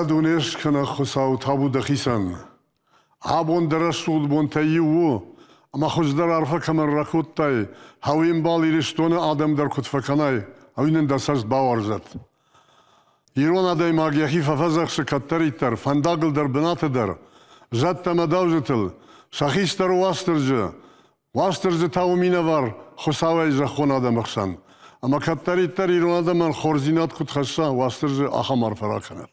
Дуне скӕнӕг Хуыцау, табу дӕхицӕн! Абон дӕ рӕсугъд бонтӕй иу у, ӕмӕ хуыздӕр арфӕ кӕмӕн ракодтай, хъӕуы мбал Ирыстоны адӕм дӕр куыд фӕкӕнай, уый нын дӕ цӕст бауарзӕд. Ирон адӕймаг йӕхи фӕфӕдзӕхсы кӕддӕриддӕр, фӕндагыл дӕр, бынаты дӕр, зӕдтӕ ӕмӕ дауджытыл, сӕ хистӕр Уастырджы, Уастырджы та у минӕвар Хуыцауӕй зӕххон адӕмы хсӕн. Ӕмӕ кӕддӕриддӕр ирон адӕмӕн хорздзинад куыд хӕсса, Уастырджы ахӕм арфӕ ракӕнӕд.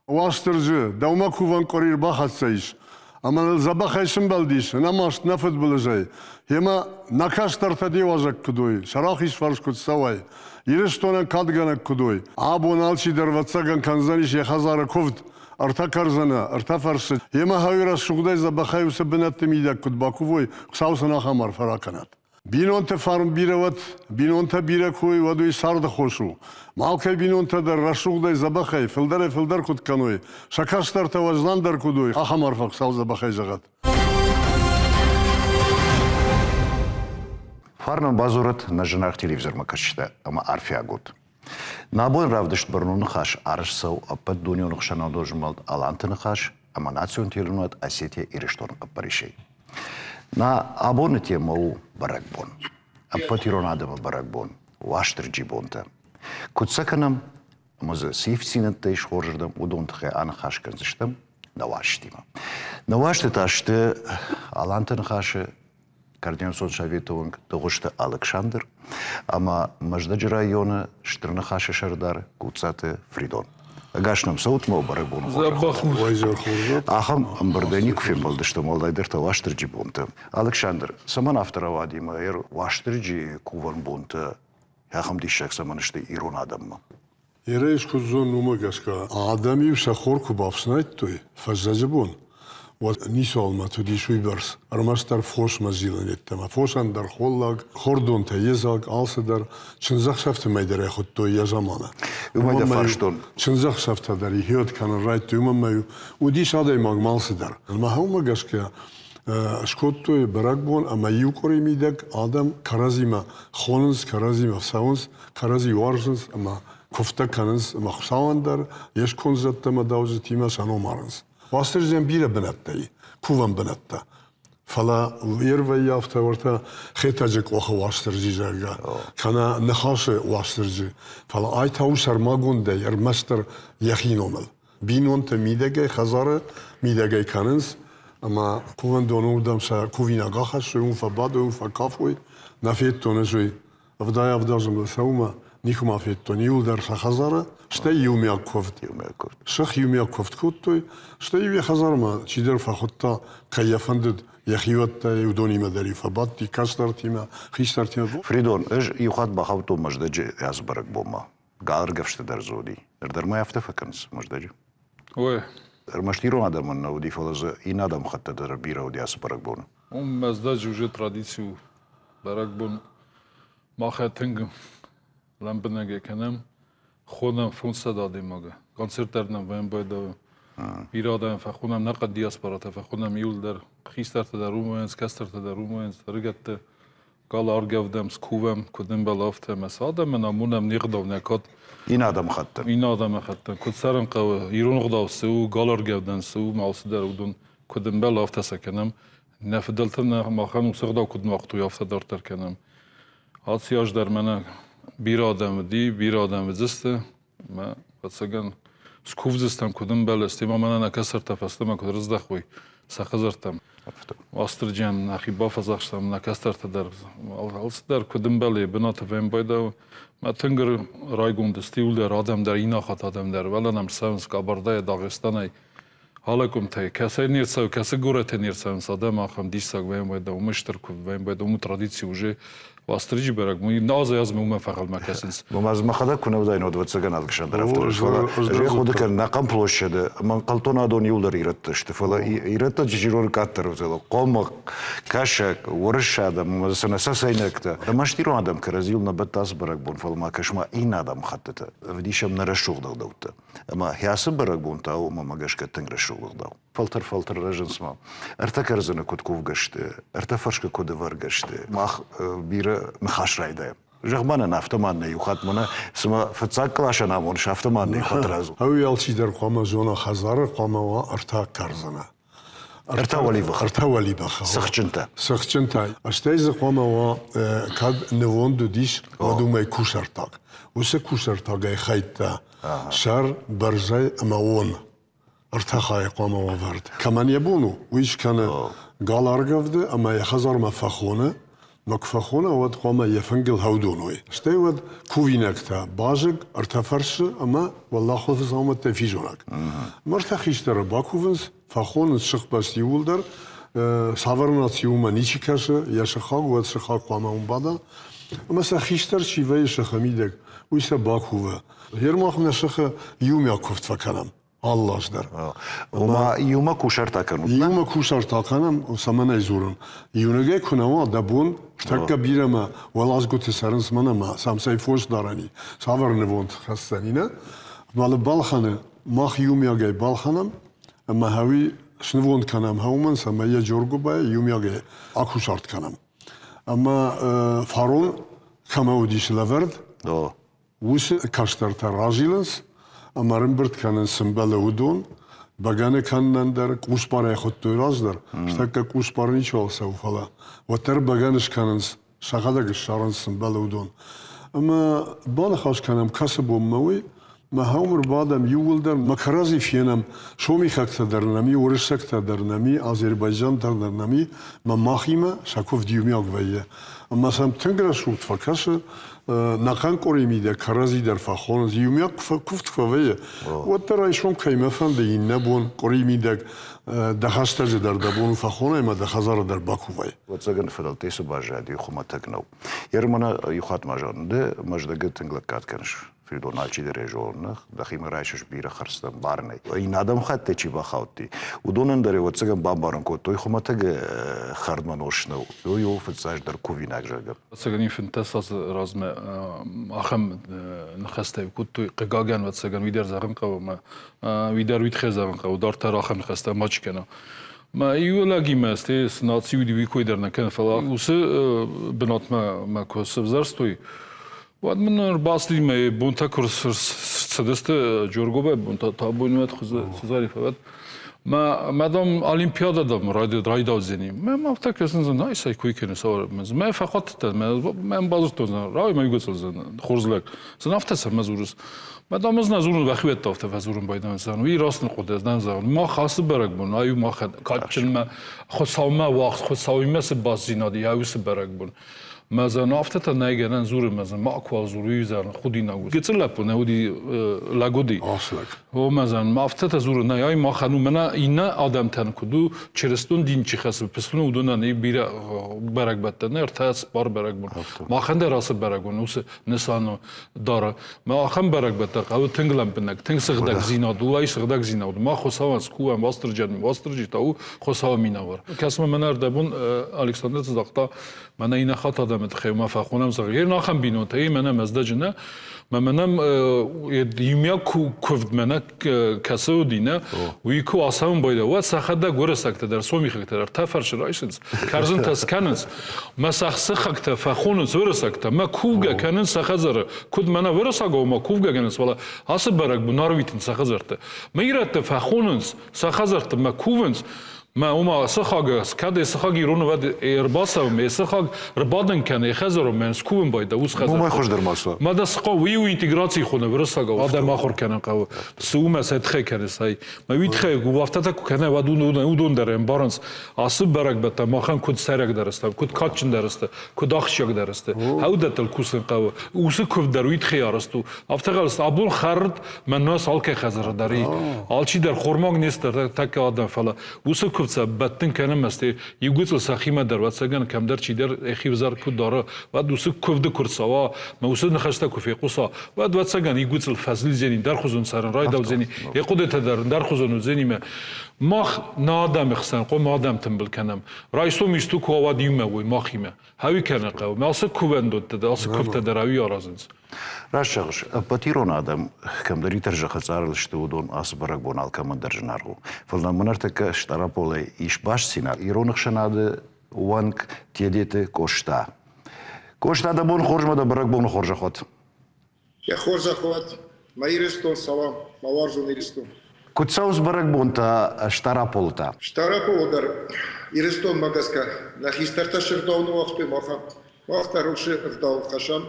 Уастырджы, дӕумӕ кувӕн къуыри ӕрбахӕццӕ ис, ӕмӕ ныл дзӕбӕхӕй сымбӕлдис, ӕнӕмаст, нӕ фыдбылызӕй. Гъемӕ нӕ кӕстӕртӕ де уазӕг куыд уой, сӕ рахиз фарс куыд цӕуай, Ирыстонӕн кадгӕнӕг куыд уой. Абон алчидӕр ӕвӕццӕгӕн кӕндзӕнис йӕ хӕдзары куывд, ӕртӕ кӕрдзыны, ӕртӕ фӕрсы. Йемӕ хъӕуи рӕсугъдӕй дзӕбӕхӕй уыцы бынӕтты мидӕг куыд бакувой, Хуыцау сын ахӕм арфӕ ракӕнӕд. Бинонты фарн бирӕ уӕд, бинонтӕ бирӕ куы уой, уӕд уый царды хос у. Алкӕй бинонтӕ дӕр рӕсугъдӕй дзӕбӕхӕй, фылдӕрӕй-фылдӕр куыд кӕной, сӕ кӕстӕртӕ уӕздандӕр куыд уой, ахӕм арфӕ Хуыцау дзӕбӕхӕй зӕгъӕд. Фарнӕн бадзурӕд нӕ зынаргъ телевизормӕ кӕсджытӕ ӕмӕ арфиаг ут. Нӕ абон равдыст бӕрнон ныхас арӕзт цӕуы ӕппӕт дунеон ӕхсӕнадон змӕлд Аланты ныхас ӕмӕ национ телеуынынад Осетия-Ирыстоны хъӕппӕрисӕй. Нӕ абоны темӕ у бӕрӕгбон. Ӕппӕт ирон адӕмы бӕрӕгбон, Уастырджи бонтӕ. Куыд сӕ кӕнӕм ӕмӕ дзы цы ивддзинӕдтӕ ис хорзырдӕм, уыдон тыххӕй аныхас кӕндзыстӕм нӕ уазджытимӕ. Нӕ уазджытӕ сты Аланты ныхасы Координацион советы уӕнг Дыгъуызты Алыксандр ӕмӕ Мӕздӕджы районы Стыр Ныхасы сӕрдар Гуццаты Фридон. Ӕгас нӕм цӕут мӕ бӕрӕгбоны хорзӕх. Ахӕм ӕмбырдӕй никуы фембӕлдыстӕм, уӕлдайдӕр та Уастырджи бонты. Алыксандр, цӕмӕн афтӕ рауади мӕ Уастырджийы кувӕн бонтӕ ахӕм диссаг цӕмӕн сты ирон адӕммӕ? Ерӕй скуыдзон уымӕ гӕсгӕ адӕм-иу сӕ хор куы бафснайдтой фӕззӕджы бон, уӕд ницуал мӕт уыдис уыйбӕрц, ӕрмӕстдӕр фосмӕ зилын йеддӕмӕ. Фосӕн дӕр холлаг, хордонтӕ йедзаг, алцыдӕр. Чындзӕхсӕвты мӕй дӕр ӕй хуыдтой йӕ заманы. Уымӕй дӕ фарстон. Чындзӕхсӕвтӕ дӕр ихиод кӕнын райдыдтой, уымӕн ма уыдис адӕймагмӕ алцыдӕр. Ӕмӕ уымӕ гӕсгӕ скодтой бӕрӕгбон ӕмӕ иу къуыри мидӕг адӕм кӕрӕдзимӕ хонынц, кӕрӕдзимӕ цӕуынц, кӕрӕдзи уарзынц ӕмӕ куывдтӕ кӕнынц ӕмӕ Хуыцауӕн дӕр йе сконд зӕдтӕ ӕмӕ дауджытимӕ сӕ ном арынц. Уастырджийӕн бирӕ бынӕттӕ и, кувӕн бынӕттӕ. Фӕлӕ йе рвӕййы афтӕ уӕртӕ Хетӕджы къохы Уастырджи, зӕгъгӕ, кӕнӕ Ныхасы Уастырджи. Фӕлӕ ай та у сӕрмагондӕй ӕрмӕстдӕр йӕхи номыл. Бинонтӕ мидӕгӕй, хӕдзары мидӕгӕй кӕнынц ӕмӕ кувӕндоны уырдӕм сӕ кувинаг ахӕссой, уым фӕбадой, уым фӕкафой. Нӕ федтон ӕз уый. 77 азы мыл цӕуы никуыма федтон. Иуылдӕр сӕ хӕдзары, стӕй иумиаг куывд. Иумиаг куывд. Сых иумиаг куывд кодтой, стӕй-иу йӕ хӕдзармӕ чидӕр фӕхуыдта, кӕй йӕ фӕндыд, йӕхиуӕттӕ уыдонимӕ дӕр-иу фӕбадти, кӕстӕртимӕ, хистӕртимӕ. Фридон, ӕз иу хатт бахаудтон Мӕздӕджы ацы бӕрӕгбонмӕ. Галӕргӕвсты дӕр дзы уыди. Ныр дӕр ма афтӕ фӕкӕнынц Мӕздӕджы? Ой. Ӕрмӕст ирон адӕмӕн нӕ уыди, фӕлӕ дзы иннӕ адӕмыхӕттӕ дӕр бирӕ уыди ацы бӕрӕгбоны. Уым Мӕздӕджы уже традици у. Бӕрӕгбон мах тынг лӕмбынӕгӕй кӕнӕм. Хонӕм 500 адӕймагы. Концерт дӕр нӕм вӕййы байдауы. Бирӕ адӕм фӕхонӕм, нӕ хъӕд диаспоратӕ фӕхонӕм иуылдӕр. Хистӕртӕ дӕр уым вӕййынц, кӕстӕртӕ дӕр уым вӕййынц, ӕрыгӕттӕ. Гал аргӕвдӕм, скувӕм, куыд ӕмбӕлы, афтӕ ӕмӕ цы адӕмӕн амонӕм не гъдау, нӕ кад. Иннӕ адӕмыхаттӕн. Иннӕ адӕмыхаттӕн. Куыд цӕрын хъӕуы, ирон ӕгъдау цы у, гал ӕргӕвдӕн цы у, алцыдӕр уыдон куыд ӕмбӕлы, афтӕ сӕ кӕнӕм. Нӕ фыдӕлтӕ нӕ махӕн уыцы ӕгъдау куыд ныуагътой, афтӕ дарддӕр кӕнӕм. Аци аз дӕр мӕнӕ бирӕ адӕм уыди, бирӕ адӕм уыдзысты. Мӕ, ӕцӕгӕн, скувдзыстӕм, куыд ӕмбӕлы, стӕй ма мӕнӕ нӕ кӕстӕртӕ фӕстӕмӕ куыд рыздӕхой сӕ хӕдзӕрттӕм. Уастырджийӕн нӕхи бафӕдзӕхстам, нӕ кӕстӕртӕ дӕр алцыдӕр куыд ӕмбӕлы, бынаты фембӕлдӕуы. Мӕ тынг райгонд сты иуылдӕр адӕм дӕр, иннӕ адӕм дӕр. Уӕлӕ нӕм цӕуынц Къабардайӕ, Дагъистанӕй, алы къуымтӕй. Кӕцӕй не рцӕуы, кӕцы горӕтӕй не рцӕуынц адӕм, ахӕм диссаг вӕййы, уымӕй стыр куывд вӕййы, уымы традици уже Уастырджи бӕрӕг, азӕй азмӕ уымӕ фӕхъӕлмӕ кӕсынц. Мӕ ӕз мӕхӕдӕг куы нӕ уыдаин, уӕд ӕвӕццӕгӕн Алыксандр афтӕ фӕлӕ ӕз хъуыды кӕнын, ӕнӕхъӕн площады ӕмӕ ӕнхъӕлдтон адон иуылдӕр ирӕттӕ сты, фӕлӕ ирӕттӕ чизоны къаддӕр уыдзӕн. Хъомыхъ, кӕсӕг, уырысы адӕм ӕмӕ сӕ нӕ цӕцӕйнӕгтӕ. Ӕрмӕст ирон адӕм кӕрӕдзийыл нӕ бӕтты ацы бӕрӕгбон, фӕлӕ ма кӕс-ма иннӕ адӕмыхӕттыты. Ӕвдисӕм нӕ рӕсугъд ӕгъдӕуттӕ. Ӕмӕ ацы бӕрӕгбон та у, мӕнмӕ гӕсгӕ, тынг рӕсугъд ӕгъдау. Фӕлтӕр-фӕлтӕр рӕзынц ма. Ӕртӕ кӕрдзыны куыд кувгӕ сты, ӕртӕ фӕрскы куыд ӕвӕргӕ сты. Мах бирӕ ныхас райдайӕм. Зӕгъ ма нын, афтӕ ма нӕ иу хатт мӕнӕ цыма фыццаг къласӕн амоныс, афтӕ ма нӕ иу хатт радзур. Ӕви алчидӕр хъуамӕ зона, хӕдзары хъуамӕ уа ӕртӕ кӕрдзыны. Ӕртӕ уӕливыхы. Ӕртӕ уӕливыхы. Цӕхджынтӕ. Цӕхджынтӕ. Стӕй дзы хъуамӕ уа, кӕд нывонд уыдис, уӕд уымӕй кусӕрттаг. Уыцы кусӕрттагӕй хӕйттӕ сӕр, бӕрзӕй ӕмӕ он. Ӕртӕ хайы хъуамӕ уа вӕрд. Кӕмӕн йӕ бон у, уый скӕны гал аргӕвды ӕмӕ йӕ хӕдзармӕ фӕхоны. Мӕ куы фӕхона, уӕд хъуамӕ йӕ фынгыл хӕудон уой. Стӕй уӕд кувинӕгтӕ, базыг, ӕртӕ фӕрсы ӕмӕ уӕллӕх хуылфы дзаумӕттӕй физонӕг. Ӕмӕ ӕртӕ хистӕры бакувынц, фӕхонынц сыхбӕсты иууылдӕр. Цавӕр наци уымӕ ничи кӕсы, йӕ сыхаг, уӕд сыхаг хъуамӕ уым бада. Ӕмӕ сӕ хистӕр чи вӕййы сыхы мидӕг, уый сӕ бакувы. Ермах нӕ сыхы иумиаг куывд фӕкӕнӕм алы аз дӕр. Ома иумӕ кусарт акӕнут? Иумӕ кусарт акӕнӕм, цӕмӕн ӕй дзурын. Иунӕгӕй куы нӕ уа, дӕ бон, тӕккӕ бирӕ мӕ уӕладзгуыты цӕрынц мӕн ӕмӕ сӕм цӕй фос дарӕн и, цавӕр нывонд хӕсдзӕни, нӕ? Фӕлӕ балхӕны, мах иумиагӕй балхӕнӕм ӕмӕ хӕуи снывонд кӕнӕм хӕуымӕн, цӕмӕй йӕ Джоргуыбайы иумиагӕй акусарт кӕнӕм. Ӕмӕ фарон кӕмӕ уыдис лӕвӕрд, уыцы кӕстӕртӕ разилынц ӕмӕ ӕрӕмбырд кӕнынц цы мбӕлы, уыдон. Бӕгӕны кӕнынӕн дӕр къусбарӕй хуыдтой раздӕр, стӕккӕ къусбар ничиуал цӕуы, фӕлӕ уӕддӕр бӕгӕны скӕнынц, сӕхӕдӕг ссарынц цы мбӕлы, уыдон. Ӕмӕ баныхас кӕнӕм, кӕцы бонмӕ уый, мӕ хӕум ӕрбадӕм иууылдӕр, мӕ кӕрӕдзи фенӕм, сомихӕгтӕ дӕр нӕм и, уырыссӕгтӕ дӕр нӕм и, азербайджантӕ дӕр нӕм и, мӕ махимӕ сӕ куывд иумиаг вӕййы. Ӕмӕ сӕм тынг рӕсугъд фӕкӕсы, нӕхъӕн къуыри мидӕг кӕрӕдзи дӕр фӕхонынц, иумиаг куывд куы фӕвӕййы, уӕддӕр райсом кӕимӕ фӕнды, иннӕ бон къуыри мидӕг дӕ хӕстӕджы дӕр дӕ бон фӕхонай ӕмӕ дӕ хӕдзары дӕр бакувай. Ӕвӕццӕгӕн, фыдӕлтӕй цы баззади, хуымӕтӕг нӕу. Ермана иу хатт ма зӕгъын, ды Мӕздӕгы тынг лӕггад кӕныс Фридон алчидӕр йӕ зоны, дӕхимӕ райсыс бирӕ хӕрдзтӕ барынӕй. Иннӕ адӕмыхаттӕй чи бахаудти, уыдонӕн дӕр ӕвӕццӕгӕн бамбарын кодтой, хуымӕтӕг хӕрдмӕ нос нӕу. Уый у фыццаджыдӕр кувинаг, зӕгъгӕ. Ӕвӕццӕгӕн 15 азы размӕ ахӕм ныхӕстӕ кодтой, хъыгагӕн, ӕвӕццӕгӕн, уый дӕр зӕгъын хъӕуы ӕмӕ уый дӕр уый тыххӕй зӕгъын хъӕуы, дарддӕр ахӕм ныхӕстӕ мачи кӕна. Мӕ иу лӕгимӕ стӕй цы наци уыди, уый кой дӕр нӕ кӕны, фӕлӕ уыцы бынатмӕ мӕ куы сӕвзӕрстой, Уӕд мын ӕрбацыди мӕ бонтӕ куы рцыдысты Джоргобайы бонтӕ, та бонмӕ Цезари фӕвӕд. Мӕ мадам олимпиада дам райдаудзӕни. Мӕ ма афтӕ кӕсын зын, ай сай куй кӕны сауар. Мӕ фӕхуаттытӕ, мӕ базыдтон, рауай мӕ югоцыл хорз лӕг. Зын афтӕ цӕмӕ дзурыс. Мадам ӕз нӕ дзурын, вӕхиуӕттӕ афтӕ фӕдзурын байдайын. Уый раст ныхъхъуыды, ӕз нӕ зӕгъын. Мах ацы бӕрӕгбон, ай у махӕн кадджынмӕ, Хуыцаумӕ уагъд, Хуыцауимӕ цы бастдзинад и, ай уыцы бӕрӕгбон. Мӕ зӕн афтӕтӕ нӕй гӕнӕн дзуры, мӕ зӕн макуал дзур, уый зӕн худинаг у. Гыццыл лӕппу нӕ уыди, лӕг уыди. Аслӕг. О, мӕ зӕн, афтӕтӕ дзуры, нӕй, ай махӕн у, мӕнӕ иннӕ адӕмтӕн куыд у, чырыстон дин чи хӕссы, пысулон уыдонӕн и бирӕ бӕрӕгбӕттӕ, нӕ ӕртӕ, цыппар бӕрӕгбон. Махӕн дӕр ацы бӕрӕгбон уыцы нысан дары. Мӕ ахӕм бӕрӕгбӕттӕ хъӕуы тынг лӕмбынӕг, тынг сыгъдӕгдзинад у, ай сыгъдӕгдзинад. Мах Хуыцауӕн скувӕм, Уастырджиан, Уастырджи та у Хуыцауы минӕвар. Кӕсмӕ мӕнӕ ӕрдӕбон Александр загъта, мӕнӕ иннӕ хатт адӕмы тыххӕй ма фӕхонӕм, зӕгъгӕ, йе ахӕм бинонтӕ, ей, мӕнӕ Мӕздӕджы нӕ, мӕ мӕнӕ иумиаг куывд мӕнӕ кӕцы уыди, нӕ, уый куы ацӕуын байдайа, уӕд сӕхӕдӕг уырыссӕгтӕ дӕр, сомихӕгтӕ дӕр тӕфӕрсы райсынц, кӕрдзынтӕ скӕнынц, мӕ сӕхсыхӕгтӕ фӕхонынц уырыссӕгтӕ, мӕ кувгӕ кӕнынц сӕ хӕдзары, куыд мӕнӕ уырыссагау ма кувгӕ кӕнынц, фӕлӕ ацы бӕрӕгбон арвитынц сӕ хӕдзӕртты. Мӕ ирӕттӕ фӕхонынц сӕ хӕдзӕртты мӕ кувынц, Мӕ уымӕ сыхаг, кӕд сыхаг ирон уӕд ӕрбацӕуы, мӕ сыхаг ӕрбадын кӕны хӕдзары, мӕ скувын байда ус хӕдзар. Уымӕй хуыздӕр ма цы. Мӕ дӕ цы хъӕуы, уый у интеграцийы хоны уырыссагау адӕм ахуыр кӕнын хъӕуы. Цы у мӕ сӕ тыххӕй кӕны сай. Мӕ уый тыххӕй афтӕтӕ куы кӕнай, уӕд уыдон дӕр ӕмбарынц, ацы бӕрӕгбӕттӕ махӕн куыд сӕйрагдӕр сты, куыд кадджындӕр сты, куыд ахсджиагдӕр сты. Хӕудӕттыл кусын хъӕуы. Уыцы куывд дӕр уый тыххӕй арӕзт у. Афтӕ абон хӕрд Мӕнмӕ алкӕй хӕдзары дӕр и. Алчидӕр хормаг не сты тӕккӕ адӕм, фӕлӕ уыцы куывд сӕ бӕттын кӕнынмӕ сты. Иугуыцыл сӕхимӕ дӕр, ӕвӕццӕгӕн, кӕмдӕр чидӕр йӕхи взӕр куы дары, уӕд уыцы куывды куы рцӕуа, мӕ уыцы ныхӕстӕ куы фехъуса, уӕд, ӕвӕццӕгӕн, иугуыцыл фӕзилдзӕни, дӕрхуызон цӕрын райдаудзӕни, йӕ хъуыдытӕ дӕр ӕндӕрхуызон уыдзӕни мӕ мах нӕ адӕмы хсӕн хъуамӕ адӕм тымбыл кӕнӕм. Райсом исты куы уа, уӕд иумӕ уой махимӕ. Хауи кӕнӕ хъӕуы. Ацы кувӕндӕттӕ дӕр, ацы куывдтӕ дӕр ауи аразынц. Раст зӕгъыс, ӕппӕт ирон адӕм кӕмдӕриддӕр зӕххы цъарыл сты, уыдон ацы бӕрӕгбон алкӕмӕн дӕр зынаргъ у. Фӕлӕ нӕм ныртӕккӕ Стъараполӕй ис бастдзинад ирон ӕхсӕнады уӕнг Тедеты Къоста. Къоста, дӕ бон хорз мӕ дӕ бӕрӕгбоны хорзӕх уӕд. Йӕ хорзӕх уӕд, мӕ Ирыстон, салам, мӕ уарзон Ирыстон. Куыд цӕуынц бӕрӕгбонтӕ Стъараполы та? Стъараполы дӕр Ирыстонмӕ гӕсгӕ нӕ хистӕртӕ сырдау ныуагътой махӕн. Мах дӕр уыцы ӕгъдау хӕссӕм,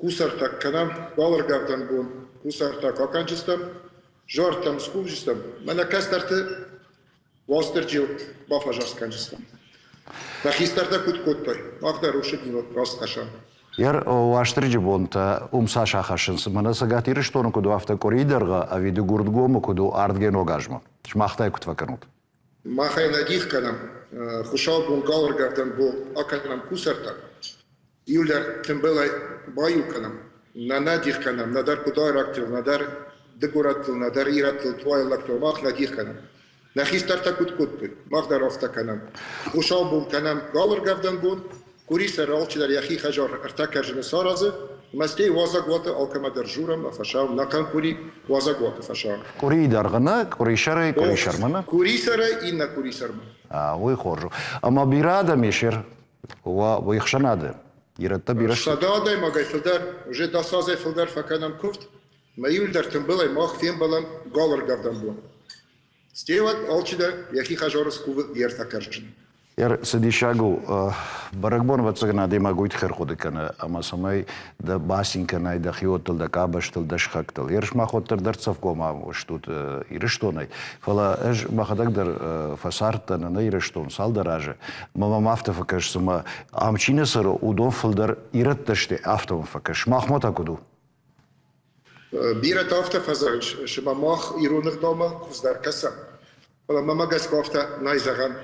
кусӕрттаг кӕнӕм, балӕргӕвдӕн бон кусӕрттаг акӕнджыстӕм, зартӕм скувджыстӕм. Мӕнӕ кӕстӕрты Уастырджийыл бафӕзӕрст кӕнджыстӕм. Нӕ хистӕртӕ куыд кодтой, мах дӕр уыцы диныл раст кӕсӕм. Йӕ Уастырджи бонтӕ уым цас ахӕссынц? Мӕнӕ Цӕгат Ирыстоны куыд у, афтӕ къуырийы дӕргъы ӕви Дыгургомы куыд у ардгӕ ног азмӕ? Сымах та куыд фӕкӕнут? Махӕй нӕ дих кӕнӕм. Хуыцаубон галыргӕрдӕн бон акӕнӕм кусӕрттӕ. Иулӕр тымбылӕй баиу кӕнӕм. Нӕ нӕ дих кӕнӕм нӕдӕр къуыдайрӕгтыл, нӕдӕр дыгурӕттыл, нӕдӕр ирӕттыл, туайлӕгтыл. Мах нӕ дих кӕнӕм. Нӕ хистӕртӕ куыд кодтой, мах дӕр афтӕ кӕнӕм. Хуыцаубон кӕнӕм галыргӕвдӕн бон, къуырисӕр алчидӕр йӕхи хӕдзар ӕртӕ кӕрдзыны саразы, ӕмӕ стӕй уазӕгуаты алкӕмӕ дӕр журӕм ӕмӕ фӕсӕм, нӕхъӕн къуыри уазӕгуаты фӕсӕм. Къуырийы дӕргъы нӕ, къуырисӕрӕй къуырисӕрмӕ нӕ? Къуырисӕрӕй иннӕ къуырисӕрмӕ. Уый хорз у. Ӕмӕ бирӕ адӕм ис уый ӕхсӕнады? Ирӕттӕ бирӕ сты? 100 адӕймагӕй фылдӕр, уже дӕсазӕй фылдӕр фӕкӕнӕм куывд, мӕ иуылдӕр тымбылӕй мах фембӕлӕм галыргӕвдӕн бон. Стӕй уӕд алчидӕр йӕхи хӕдзары скувы йе ртӕ кӕрдзыны. Цы диссаг у, бӕрӕгбон, ӕвӕццӕгӕн, адӕймаг уый тыххӕй ӕрхъуыды кӕны, ӕмӕ цӕмӕй дӕ бацин кӕнай дӕ хиуӕттыл, дӕ къабӕзтыл, дӕ сыхӕгтыл. Ерыс мах уӕддӕр дӕрддзӕфгомау стут Ирыстонӕй, фӕлӕ ӕз мӕхӕдӕг дӕр фӕцардтӕн ӕнӕ Ирыстон цалдӕр азы, ӕмӕ мӕм афтӕ фӕкӕсы, цыма ам чи нӕ цӕры, уыдон фылдӕр ирӕттӕ сты, афтӕ мӕм фӕкӕсы. Махмӕ та куыд у? Бирӕтӕ афтӕ фӕзӕгъынц, цыма мах ирон ӕгъдаумӕ хуыздӕр кӕсӕм. Фӕлӕ мӕмӕ гӕсгӕ афтӕ нӕй зӕгъӕн.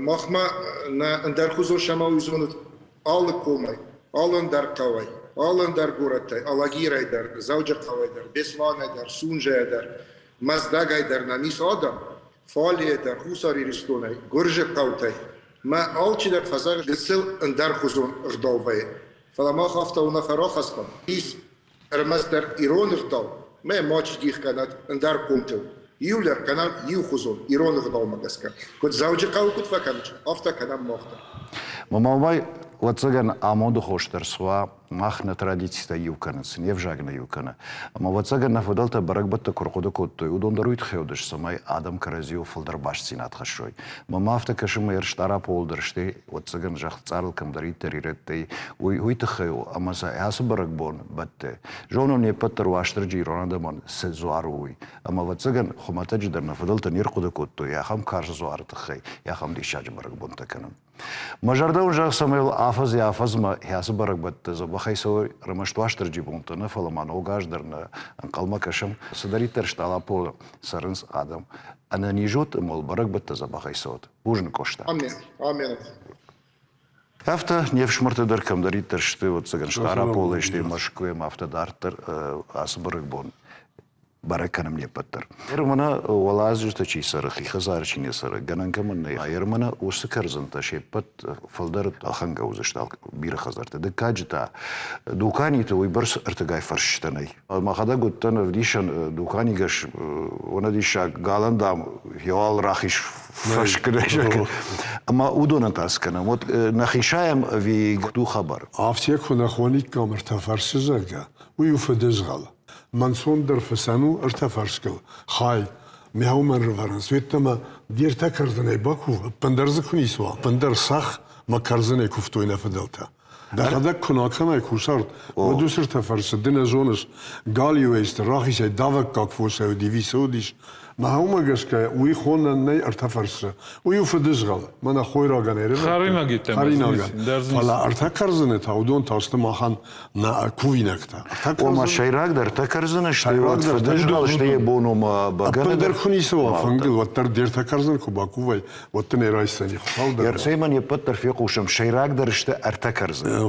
Махмӕ нӕ ӕндӕрхуызон сӕмӕ зонут алы комӕй, алы ӕндӕр хъӕуӕй, алы ӕндӕр горӕттӕй, Алагирӕй дӕр, Дзӕуджыхъӕуӕй дӕр, Беслӕнӕй дӕр, Сунжӕйӕ дӕр, Мӕздӕгӕй дӕр нӕм ис адӕм, Фалейӕ дӕр, Хуссар Ирыстонӕй, Гуырзы хъӕутӕй. Мӕ алчидӕр фӕзӕгъы гыццыл ӕндӕрхуызон ӕгъдау вӕййы. Фӕлӕ мах афтӕ уынаффӕ рахастам, ис ӕрмӕстдӕр ирон ӕгъдау, мӕ мачи дих кӕнӕд ӕндӕр комтыл. Иу лӕг кӕнӕд иухуызон ирон ӕгъдаумӕ гӕсгӕ. Куыд Дзӕуджыхъӕуы куыд фӕкӕныс, афтӕ кӕнӕм мах дӕр. Мамалмай, ӕвӕццӕгӕн, амонды хос дӕр суа, мах нӕ традицитӕ иу кӕнынц, не взаг нӕ иу кӕны. Ӕмӕ, ӕвӕццӕгӕн, нӕ фыдӕлтӕ бӕрӕгбӕттӕ куы рхъуыды кодтой, уыдон дӕр уый тыххӕй уыдысты, цӕмӕй адӕм кӕрӕдзиуыл фылдӕр бастдзинад хӕссой. Мӕнмӕ афтӕ кӕсы, мӕ Стъараполы дӕр, стӕй, ӕвӕццӕгӕн, зӕхх цъарыл кӕмдӕриддӕр ирӕттӕй, уый уый тыххӕй у, ӕмӕ сӕ ацы бӕрӕгбон бӕтты. Зонон не ппӕт дӕр Уастырджи ирон адӕмӕн цы дзуар у, уый. Ӕмӕ, ӕвӕццӕгӕн, хуымӕтӕджы дӕр нӕ фыдӕлтӕ не рхъуыды кодтой ахӕм карз дзуары тыххӕй, ахӕм диссаджы бӕрӕгбонтӕ кӕнын. Мӕ зӕрдӕ уын зӕгъ, цӕмӕй афӕдзӕй-афӕдзмӕ ацы бӕрӕгбӕтты дзӕбӕхӕй цӕуой ӕрмӕст Уастырджи бонтӕ нӕ, фӕлӕ ма Ног аз дӕр нӕ ӕнхъӕлмӕ кӕсӕм. Цыдӕриддӕр Стъалаполы цӕрынц адӕм. Ӕнӕниз ут ӕмӕ уыл бӕрӕгбӕттӕ дзӕбӕхӕй цӕуӕд. Бузныг, Къоста. Амен. Амен. Афтӕ не фсымӕртӕ дӕр кӕмдӕриддӕр сты, ӕвӕццӕгӕн, Стъараполӕй, стӕй Мӕскуыйӕ ӕмӕ афтӕ дарддӕр ацы бӕрӕгбон бӕрӕг кӕнӕм не ппӕт дӕр. Ермана уӕладзджытӕ чи цӕры, хи хӕдзары чи не цӕры, гӕнӕн кӕмӕн нӕй, Ермана уыцы кӕрдзынтӕ се ппӕт фылдӕр ӕлхӕнгӕ уыдзысты бирӕ хӕдзӕртты. Дыккаджы та дуканиты уыйбӕрц ӕртыгай фӕрсчытӕ нӕй. Мӕхӕдӕг уыдтӕн ӕвдисӕн дуканигӕс, уонӕ диссаг галӕн, дам, еуал рахиз фӕскъдӕй. Ӕмӕ уыдонӕн та цы кӕнӕм? Вот нӕхи сайӕм ӕви ду хабар? Афтӕ куы нӕ хониккам ӕртӕ фӕрсы, зӕгъгӕ, уый у фыдызгъӕл. Мӕнцондӕр фысӕн у ӕртӕ фӕрскыл. Хай, мӕ уымӕн рывӕрынц, уеддӕмӕ де ртӕ кӕрдзынӕй бакув, ӕппындӕр дзы куы ницы уа, ӕппындӕр цӕхх мӕ кӕрдзынӕй куывтой нӕ фыдӕлтӕ. Дӕхӕдӕг куы нӕ кӕнай кусарт, уӕд уыцы ртӕ фӕрсы ды нӕ зоныс, галиуӕй сты, рахисӕй давӕггаг фосӕй уыди, вицы уыдис. Мӕ уымӕ гӕсгӕ уый хонӕн нӕй ӕртӕ фӕрсы. Уый у фыдызгъӕл, мӕнӕ хойрагӕн ӕрӕвӕрдтой. Хӕринагӕн. Фӕлӕ ӕртӕ кӕрдзыны та уыдон та сты махӕн нӕ кувинӕгтӕ. Ома сӕйрагдӕр ӕртӕ кӕрдзыны сты, уӕд фыдызгъӕл сты йӕ бон, ома бӕгӕны Ӕппындӕр куы ницы уа фынгыл, уӕддӕр де ртӕ кӕрдзын куы бакувай, уӕд дын ӕй райсдзӕни Хуыцау дӕр. Ерцеймӕ не ппӕт дӕр фехъусӕм, сӕйрагдӕр сты ӕртӕ кӕрдзыны.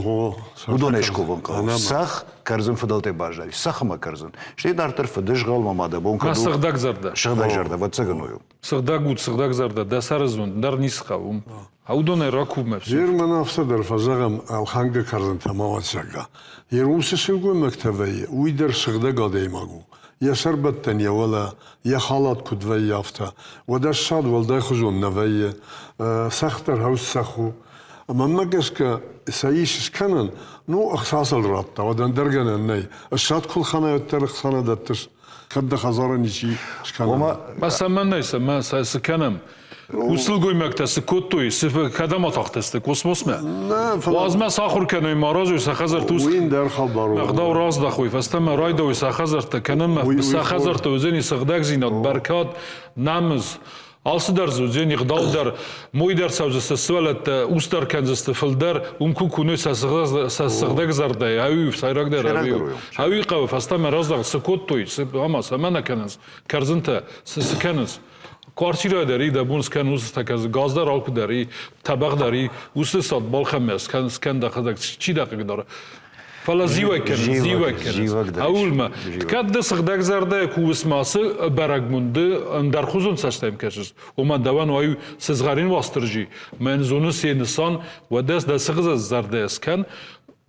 Уыдонӕй скувын хъӕуы. Цӕхх, кӕрдзын фыдӕлтӕй баззади, цӕхх ӕмӕ кӕрдзын. Стӕй дарддӕр фыдызгъӕл ӕмӕ дӕ бон кӕд у. Сыгъдӕг зӕрдӕ. Сыгъдӕг зӕрдӕ, ӕвӕццӕгӕн уый у. Сыгъдӕг уд, сыгъдӕг зӕрдӕ, дӕ сӕры зонд, дӕр ницы хъӕуы уым. А уыдонӕй ракувмӕ все. Герман афтӕ дӕр фӕзӕгъӕм, ӕлхӕнгӕ кӕрдзынтӕ ма уӕд, зӕгъгӕ. Йе ргом цы сылгоймӕгтӕ вӕййы, уый дӕр сыгъдӕг адӕймаг у. Йӕ сӕрбӕттӕн йӕ уӕлӕ, йӕ халат куыд вӕййы, афтӕ. Уӕдӕ ссад уӕлдайхуызон нӕ вӕййы. Цӕхх дӕр хӕус цӕхх у. Мӕнмӕ гӕсгӕ, сӕ ис скӕнӕн, ну, ӕхца сыл радта, уӕд ӕндӕр гӕнӕн нӕй. Ссад куы лхӕнай, уӕддӕр ӕхца нӕ дӕттыс, кӕд дӕ хӕдзары ничи скӕна. Ма цӕмӕн нӕй, цӕмӕ сӕ цы кӕнӕм? Сылгоймӕгтӕ цы кодтой, цы кӕдӕм атахтысты космосмӕ? Уадзмӕ сахуыр кӕной, ма разой сӕ хӕдзӕртты. Уый ӕндӕр хабар у. Ӕгъдау раздахой, фӕстӕмӕ райдайой сӕ хӕдзӕрттӕ кӕнынмӕ. Сӕ хӕдзӕртты уыдзӕни сыгъдӕгдзинад, бӕркад, намыс. Алцыдӕр дзы уыдзӕни ӕгъдау дӕр, мой дӕр цӕудзысты сывӕллӕттӕ, ус дӕр кӕндзысты фылдӕр, уым куы куной сӕ сыгъдӕг зӕрдӕйы, ӕви сӕйрагдӕр ӕви ӕви хъӕуы фӕстӕмӕ раздӕхт, цы кодтой, цы ӕмӕ цӕмӕ нӕ кӕнынц, кӕрдзынтӕ цы цы кӕнынц. Квартирӕ дӕр и, дӕ бон скӕн уыцы кӕрдзын, газ дӕр алкуы дӕр и, тӕбӕгъ дӕр и, уыцы цад балхӕнмӕ скӕн, скӕн дӕхӕдӕг, чи дӕ хъыгдары. Фӕлӕ зивӕг кӕнынц, зивӕг кӕнынц. Аулмӕ. Кӕд ды сыгъдӕг зӕрдӕйӕ кувыс ма ацы бӕрӕгбон, ды ӕндӕрхуызон цӕстӕм кӕсыс, ома дӕуӕн уай сызгъӕрин Уастырджи, мӕн зоныс йӕ нысан, уӕдӕ дӕ сыгъдӕг зӕрдӕйӕ скӕн,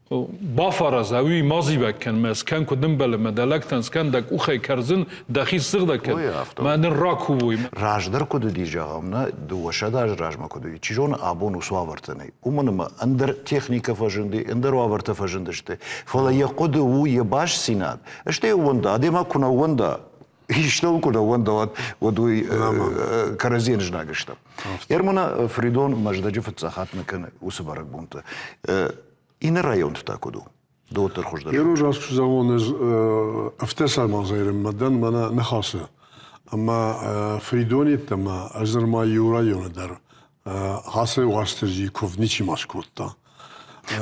бафӕраз, ӕви ма зивӕг кӕн, мӕ скӕн куыд ӕмбӕлы, мӕ дӕ лӕгтӕн скӕн, дӕ къухӕй кӕрдзын, дӕхи ссыгъдӕг кӕн, мӕ ныр ракувой. Раздӕр куыд уыди, зӕгъӕм, нӕ 200 азы размӕ куыд уыди, чи зоны, абон уыцы уавӕртӕ нӕй. Уымӕн ӕмӕ ӕндӕр техникӕ фӕзынди, ӕндӕр уавӕртӕ фӕзындысты. Фӕлӕ йӕ хъуыды у йӕ бастдзинад. Стӕй ӕууӕнда, адӕймаг куы нӕ ӕууӕнда, истӕуыл куы нӕ ӕууӕнда, уӕд, уӕд уый кӕрӕдзийӕн знаг сты. Ермана Фридон Мӕздӕджы фыццаг хатт нӕ кӕны уыцы бӕрӕгбонты. Иннӕ районты та куыд у? Доддӕр хуыздӕр. Еру раст куы зӕгъон, ӕз афтӕ сармадзайрӕммӕ дӕн мӕнӕ ныхасы. Ӕмӕ Фридон йеддӕмӕ ӕз нырма иу районы дӕр ацы Уастырджийы куывд ничима скодта.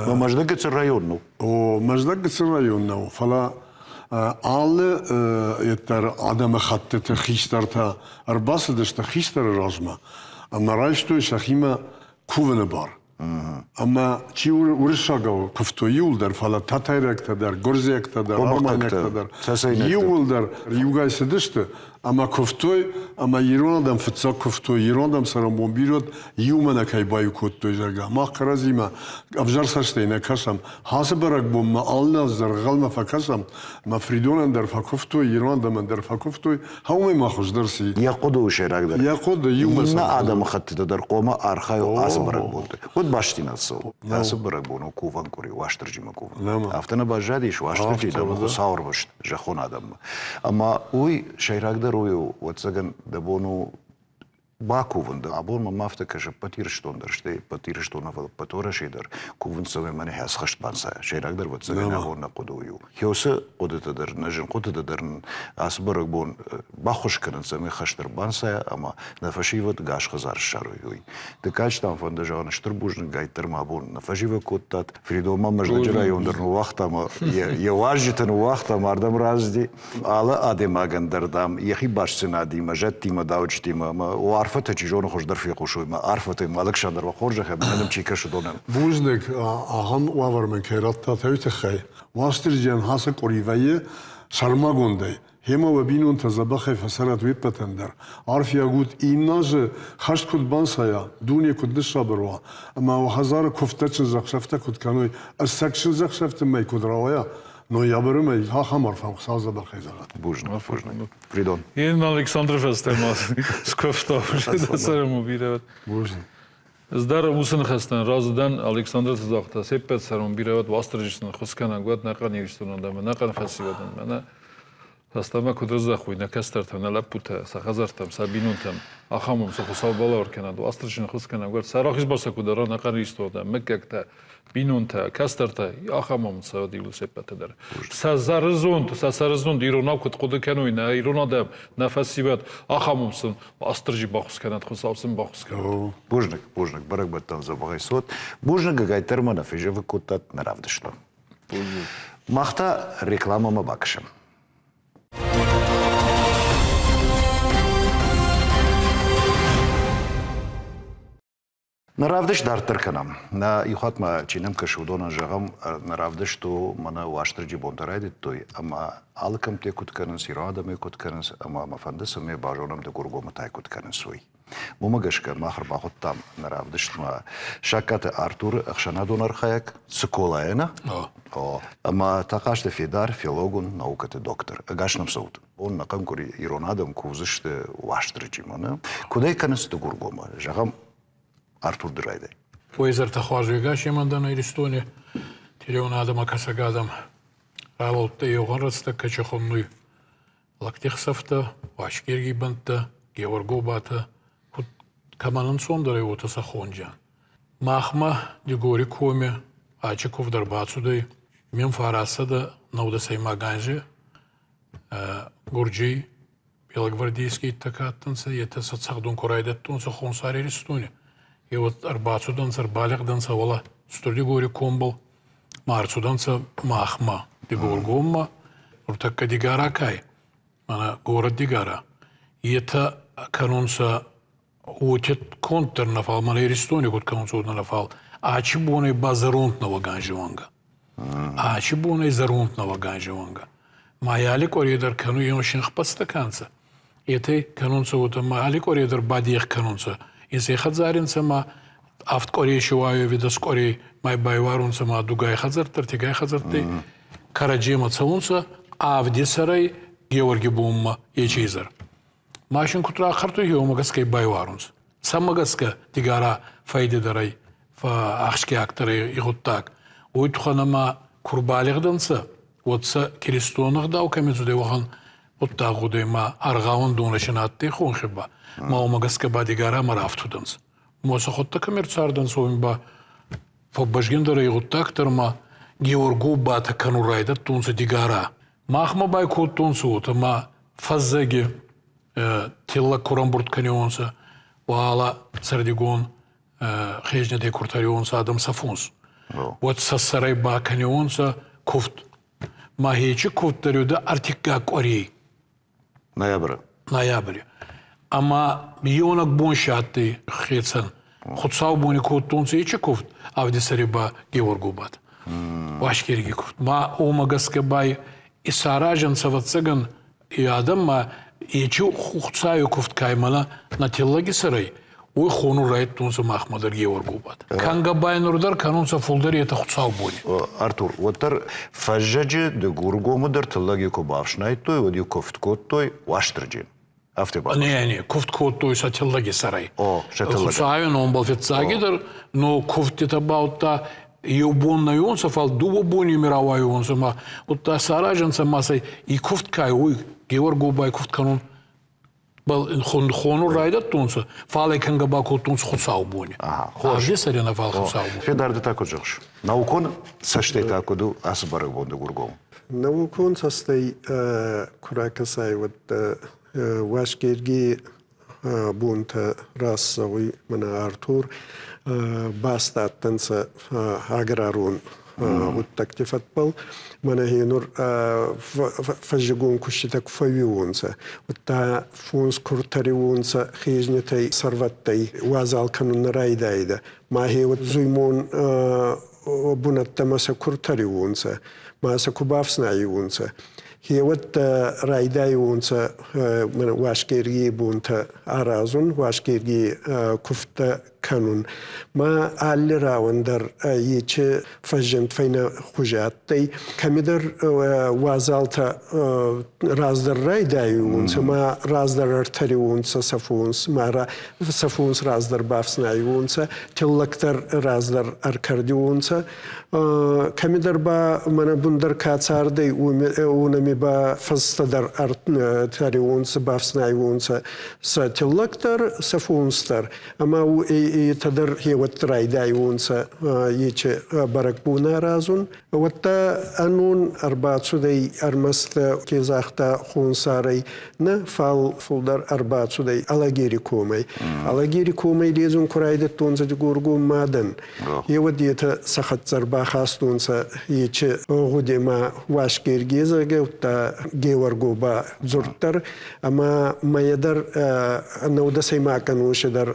Мӕздӕг гыццыл район нӕу? О, Мӕздӕг гыццыл район нӕу, фӕлӕ алы йеддӕр адӕмыхӕттыты хистӕртӕ ӕрбацыдысты хистӕры размӕ ӕмӕ райстой сӕхимӕ кувыны бар. Ӕмӕ чи уырыссагау куывтой иуылдӕр, фӕлӕ тӕтӕйрӕгтӕ дӕр, гуырдзиӕгтӕ дӕр, армайнӕгтӕ дӕр, иууылдӕр иугай цыдысты ӕмӕ куывтой, ӕмӕ ирон адӕм фыццаг куывтой, ирон адӕм цӕрӕнбон бирӕ иумӕ нӕ кӕй баиу кодтой, зӕгъгӕ. Мах кӕрӕдзимӕ ӕвзӕр цӕстӕй нӕ кӕсӕм. Ацы бӕрӕгбонмӕ алы аз дӕр ӕнхъӕлмӕ фӕкӕсӕм, ӕмӕ Фридонӕн дӕр фӕкуывтой, ирон адӕмӕн дӕр фӕкуывтой, Уымӕй ма хуыздӕр цы? Йӕ хъуыды у сӕйрагдӕр. Йӕ хъуыды иумӕ Иннӕ адӕмыхӕттыты дӕр хъуамӕ архайой ацы бӕрӕгбонты. Уӕд бастдзинад цӕуы. Ацы бӕрӕгбон у кувӕн къуыри, Уастырджимӕ кувын. Афтӕ нӕ баззадис Уастырджи дӕм Хуыцауы ӕрвыст зӕххон адӕммӕ. Ӕмӕ уый сӕйрагдӕр уый у, ӕвӕццӕгӕн, дӕ бон у бакувын. Абон мӕм афтӕ кӕсы, ӕппӕт Ирыстон дӕр, стӕй ӕппӕт Ирыстон, ӕппӕт Уӕрӕсе дӕр кувынц, цӕмӕй мӕнӕ хӕст банцайа. Сӕйрагдӕр, ӕвӕццӕгӕн, абон нӕ хъуыды уый у. Хеусы хъуыдытӕ дӕр, нӕ зын хъуыдытӕ дӕр нын ацы бӕрӕгбон баххуыс кӕнынц, цӕмӕй хӕст ӕрбанцайа ӕмӕ нӕ фӕсивӕд гас хӕдзар ссарой, уый. Дыккаджы дам фӕнды зӕгъын, стыр бузныг, гайддӕр ма абон нӕ фӕзивӕг кодтат. Фридон ма Мӕздӕджы район дӕр ныууагъта ӕмӕ йӕ уазджыты ныууагъта ӕмӕ ардӕм рацыди. Алы адӕймагӕн дӕр, дам, йӕхи бастдзинадимӕ, зӕдтимӕ, дауджытимӕ ӕмӕ о арфӕтӕ чи зоны хуыздӕр фехъусой мӕ арфӕтӕ мӕ Алыксандр уӕ хорзӕх ӕмӕ нӕм чи кӕсы, уыдонӕн. Бузныг, ахӕм уавӕр мын кӕй радтат, уый тыххӕй. Уастырджийӕн ацы къуыри вӕййы сӕрмагондӕй. Гъемӕ уӕ бинонтӕ дзӕбӕхӕй фӕцӕрӕд уе ппӕтӕн дӕр. Арфиаг ут, иннӕ азы хӕст куыд банцайа, дуне куыд ныссабыр уа, ӕмӕ уӕ хӕдзары куывдтӕ чындзӕхсӕвтӕ куыд кӕной, ӕцӕг чындзӕхсӕвты мӕй куыд рауайа, ноябры мӕй ахӕм арфӕ Хуыцау дзӕбӕхӕй зӕгъӕд. Бузныг, бузныг. Придон. Ен Александры фӕстӕ ма скуывта, цӕрӕм бирӕ. Бузныг. Ӕз дӕр уыцы ныхӕстӕн разы дӕн. Александр цы загъта, се ппӕт цӕрон бирӕ уӕд Уастырджи сын ӕххуысгӕнӕг уӕд нӕхъӕн Ирыстоны адӕмӕн, нӕхъӕн фӕсивӕдӕн. Мӕнӕ фӕстӕмӕ куыд рыздӕхой нӕ кӕстӕртӕ, нӕ лӕппутӕ, сӕ хӕдзӕрттӕм, сӕ бинонтӕм, ахӕм уым сӕ Хуыцау балӕвар кӕнӕд, Уастырджи сын ӕххуысгӕнӕг уӕд, сӕ рахиз бар сӕ куыд ара нӕхъӕн Ирыстоны адӕм, мыггӕгтӕ, бинонтӕ, кӕстӕртӕ, ахӕм амонд цӕуӕд иууыл се ппӕты дӕр. Сӕ сӕрызонд, сӕ сӕрызонд иронау куыд хъуыды кӕной нӕ ирон адӕм, нӕ фӕсивӕд, ахӕм уым сын Уастырджи баххуыс кӕнӕд, Хуыцау сын баххуыс кӕнӕд. Бузныг, бузныг, бӕрӕгбӕттӕн дзӕбӕхӕй цот. Бузныг, ӕгайтдӕр ма нӕ фезӕвӕг кодтат нӕ равдыстмӕ. Мах та рекламӕмӕ бакӕсӕм. Нӕ равдыст дарддӕр кӕнӕм. Нӕ иу хатт ма чи нӕм кӕсы, уыдонӕн зӕгъӕм, нӕ равдыст у, мӕнӕ Уастырджи бонтӕ райдыдтой, ӕмӕ алы кӕмттӕ куыд кӕнынц, ирон адӕмӕй куыд кӕнынц, ӕмӕ мӕ фӕнды, цӕмӕй базонӕм Дыгургомы та куыд кӕнынц, уый. Уымӕ гӕсгӕ мах ӕрбахуыдтам нӕ равдыстмӕ Сагкаты Артуры ӕхсӕнадон архайӕг Цыколайӕ нӕ? О. Ӕмӕ Тахъазты Федар, филологон наукӕты доктор. Ӕгас нӕм цӕут. Бон нӕхъӕн къуыри ирон адӕм кувдзысты Уастырджимӕ, нӕ? Куыд ӕй кӕнынц Дыгургомы? Зӕгъӕм, Артур ды райдай. Уӕ хуарз уегасемӕн дӕн Иристони телеон адӕмӕ кӕсӕг адӕм. Ралӕудтӕй еугъӕн рӕстӕг кӕчи хуннуй лӕгтихсӕфтӕ, Уасгергий бӕнттӕ, Георгобатӕ, куд кӕмӕн ӕнцондӕр ӕй, уотӕ сӕ хонджиан. Махмӕ Дигори коми ачи кувд ӕрбацудӕй мин фарастсӕдӕ нӕудӕсӕймаг анзи Гурджий белогвардейскийтӕ ка адтӕнцӕ, етӕ сӕ цӕгъдун ку райдӕдтонцӕ Хонсар Иристони. Е уӕд ӕрбацудӕнцӕ, ӕрбалигъдӕнцӕ уӕлӕ Стур-Дигори комбӕл, ма ӕрцудӕнцӕ махмӕ, Дигоргоммӕ, нуртӕккӕ Дигара кай, мӕнӕ город Дигара. Етӕ кӕнунцӕ уотӕ конд дӕр нӕ фал, мӕнӕ Иристони куд кӕнунцӕ, уотӕ нӕ фал. Ачи бонӕй ба зӕронд нӕуӕг анзи уӕнгӕ. Ачи бонӕй зӕронд нӕуӕг анзи уӕнгӕ. Ма али къуӕре дӕр кӕнуй еу синхбӕстӕ ка нцӕ, етӕ кӕнунцӕ уотӕ, ма али къуӕре дӕр бадех кӕнунцӕ. Еци хӕдзари нцӕ ма авд къуӕрей си уайӕ дӕс къуӕрей ма байуарунцӕ ма дугай хӕдзӕрттӕ, ӕртигай хӕдзӕрттӕй кӕрӕдземӕ цӕунцӕ авдесӕрӕй Георгий бонмӕ ечи изӕр. Машин куд рахъӕртуй, уомӕ гӕсгӕ байуарунцӕ. Цӕмӕ гӕсгӕ Дигара фӕйдӕдӕр ӕй, ахсгиагдӕр ӕй и гъуддаг. Уой туххӕн ӕма ку рбалигъдӕнцӕ, уӕд сӕ киристон ӕгъдау кӕми цудӕй, уӕхӕн гъуддаг гъудӕй ма аргъауӕндонӕ си на адтӕй хонхи ба. Ма уомӕ гӕсгӕ ба Дигарамӕ рафтудӕнцӕ. Ма сӕхуӕдтӕ кӕми ӕрцардӕнцӕ, уоми ба фӕббӕзгиндӕр ӕй гъуддаг дӕр ма Георгобатӕ кӕнун райдӕдтонцӕ Дигара. Махмӕ байкодтонцӕ уотӕ ма фӕззӕги тиллӕг ку рамбурд кӕниуонцӕ, уӕлӕ сӕрдигон хезнетӕй ку ртӕриуонцӕ адӕм сӕ фонс. Уӕд сӕ сӕрӕй бакӕниуонцӕ кувд. Ма хечи кувд дӕр уидӕ ӕртиккаг къуӕрей. Ноябры. Ноябри. Ӕма еунӕг бон си адтӕй хецӕн. Хуцаубони кодтонцӕ ечи кувд, авдисӕри ба Георгобат. Уасгерги кувд. Ма уомӕ гӕсгӕ ба исаразӕнцӕ, ӕвӕццӕгӕн, и адӕм ма ечи Хуцауи кувд ка мӕнӕ нӕ тиллӕги сӕрӕй, уой хонун райдтонцӕ махмӕ дӕр Георгобат. Кӕнгӕ ба нур дӕр кӕнунцӕ фулдӕр етӕ Хуцаубони. Артур, уӕддӕр фӕззӕджы Дыгургомы дӕр тыллӕг-иу куы бафснайдтой, уӕд-иу куывд кодтой Уастырджи. Афтӕ бакуыст. Не, не, куывд кодтой сӕ тыллӕги сӕрӕй. О, сӕ тыллӕг. Хуцауи номбӕл фиццагидӕр, но кувдтитӕ баудта еу бон нӕйонцӕ, фал дууӕ бони ми рауайуонцӕ ма удта саразӕнцӕ ма сӕ и кувд кай, уой Георгобай кувд кӕнун хонун райдӕдтонцӕ, фал ӕй кӕнгӕ ба кодтонцӕ хуцаубони. Хорз нӕ фал хуцаубони. Федар, ды та куыд зӕгъыс? Наукон цӕстӕй та куыд у ацы бӕрӕгбон Дыгургом? Наукон цӕстӕй куы ракӕсай, уӕд Уасгергийы бонтӕ рацӕуй мӕнӕ Артур баст адтӕнцӕ аграрон гъуддӕгти фӕдбӕл. Мӕнӕ гьенур фӕззигон куститӕ ку фӕууиуонцӕ, удта фонс ку ртӕриуонцӕ хезнетӕй, сӕрвӕттӕй уазал кӕнун нӕ райдайидӕ. Ма гье уӕд зуймон бунӕттӕмӕ сӕ ку ртӕриуонцӕ, ма сӕ ку бафснайиуонцӕ. Хеуӕттӕ райдайуонцӕ Уасгергийи бунтӕ аразун, Уасгергий кувдтӕ кӕнун. Ма алли рауӕн дӕр ечи фӕззинд фӕйнӕ хузи адтӕй. Кӕмидӕр уазалтӕ раздӕр райдайуонцӕ, ма раздӕр ӕртӕриуонцӕ сӕ фонс, ма сӕ фонс раздӕр бафснайуонцӕ, тиллӕгдӕр раздӕр ӕркӕрдиуонцӕ. Кӕмидӕр ба мӕнӕ бундӕр ка цардӕй, уонӕми ба фӕстӕдӕр ӕртӕриуонцӕ, бафснайуонцӕ сӕ тиллӕг дӕр, сӕ фонс дӕр. Ӕма етӕ дӕр хеуӕтти райдайуонцӕ ечи бӕрӕгбон аразун. Уӕдта ӕнон ӕрбацудӕй ӕрмӕст, ке загъта, хонсарӕй нӕ, фал фулдӕр ӕрбацудӕй Алагири комӕй. Алагири комӕй ледзун ку райдӕдтонцӕ Дигоргом мадӕн. Еуӕд етӕ сӕ хӕццӕ ӕрбахастонцӕ ечи гъудемӕ Уасгергий зӕгъгӕ, удта Геуӕргоба дзурддӕр ӕма мӕйӕ дӕр нӕудӕсӕймаг ӕноси дӕр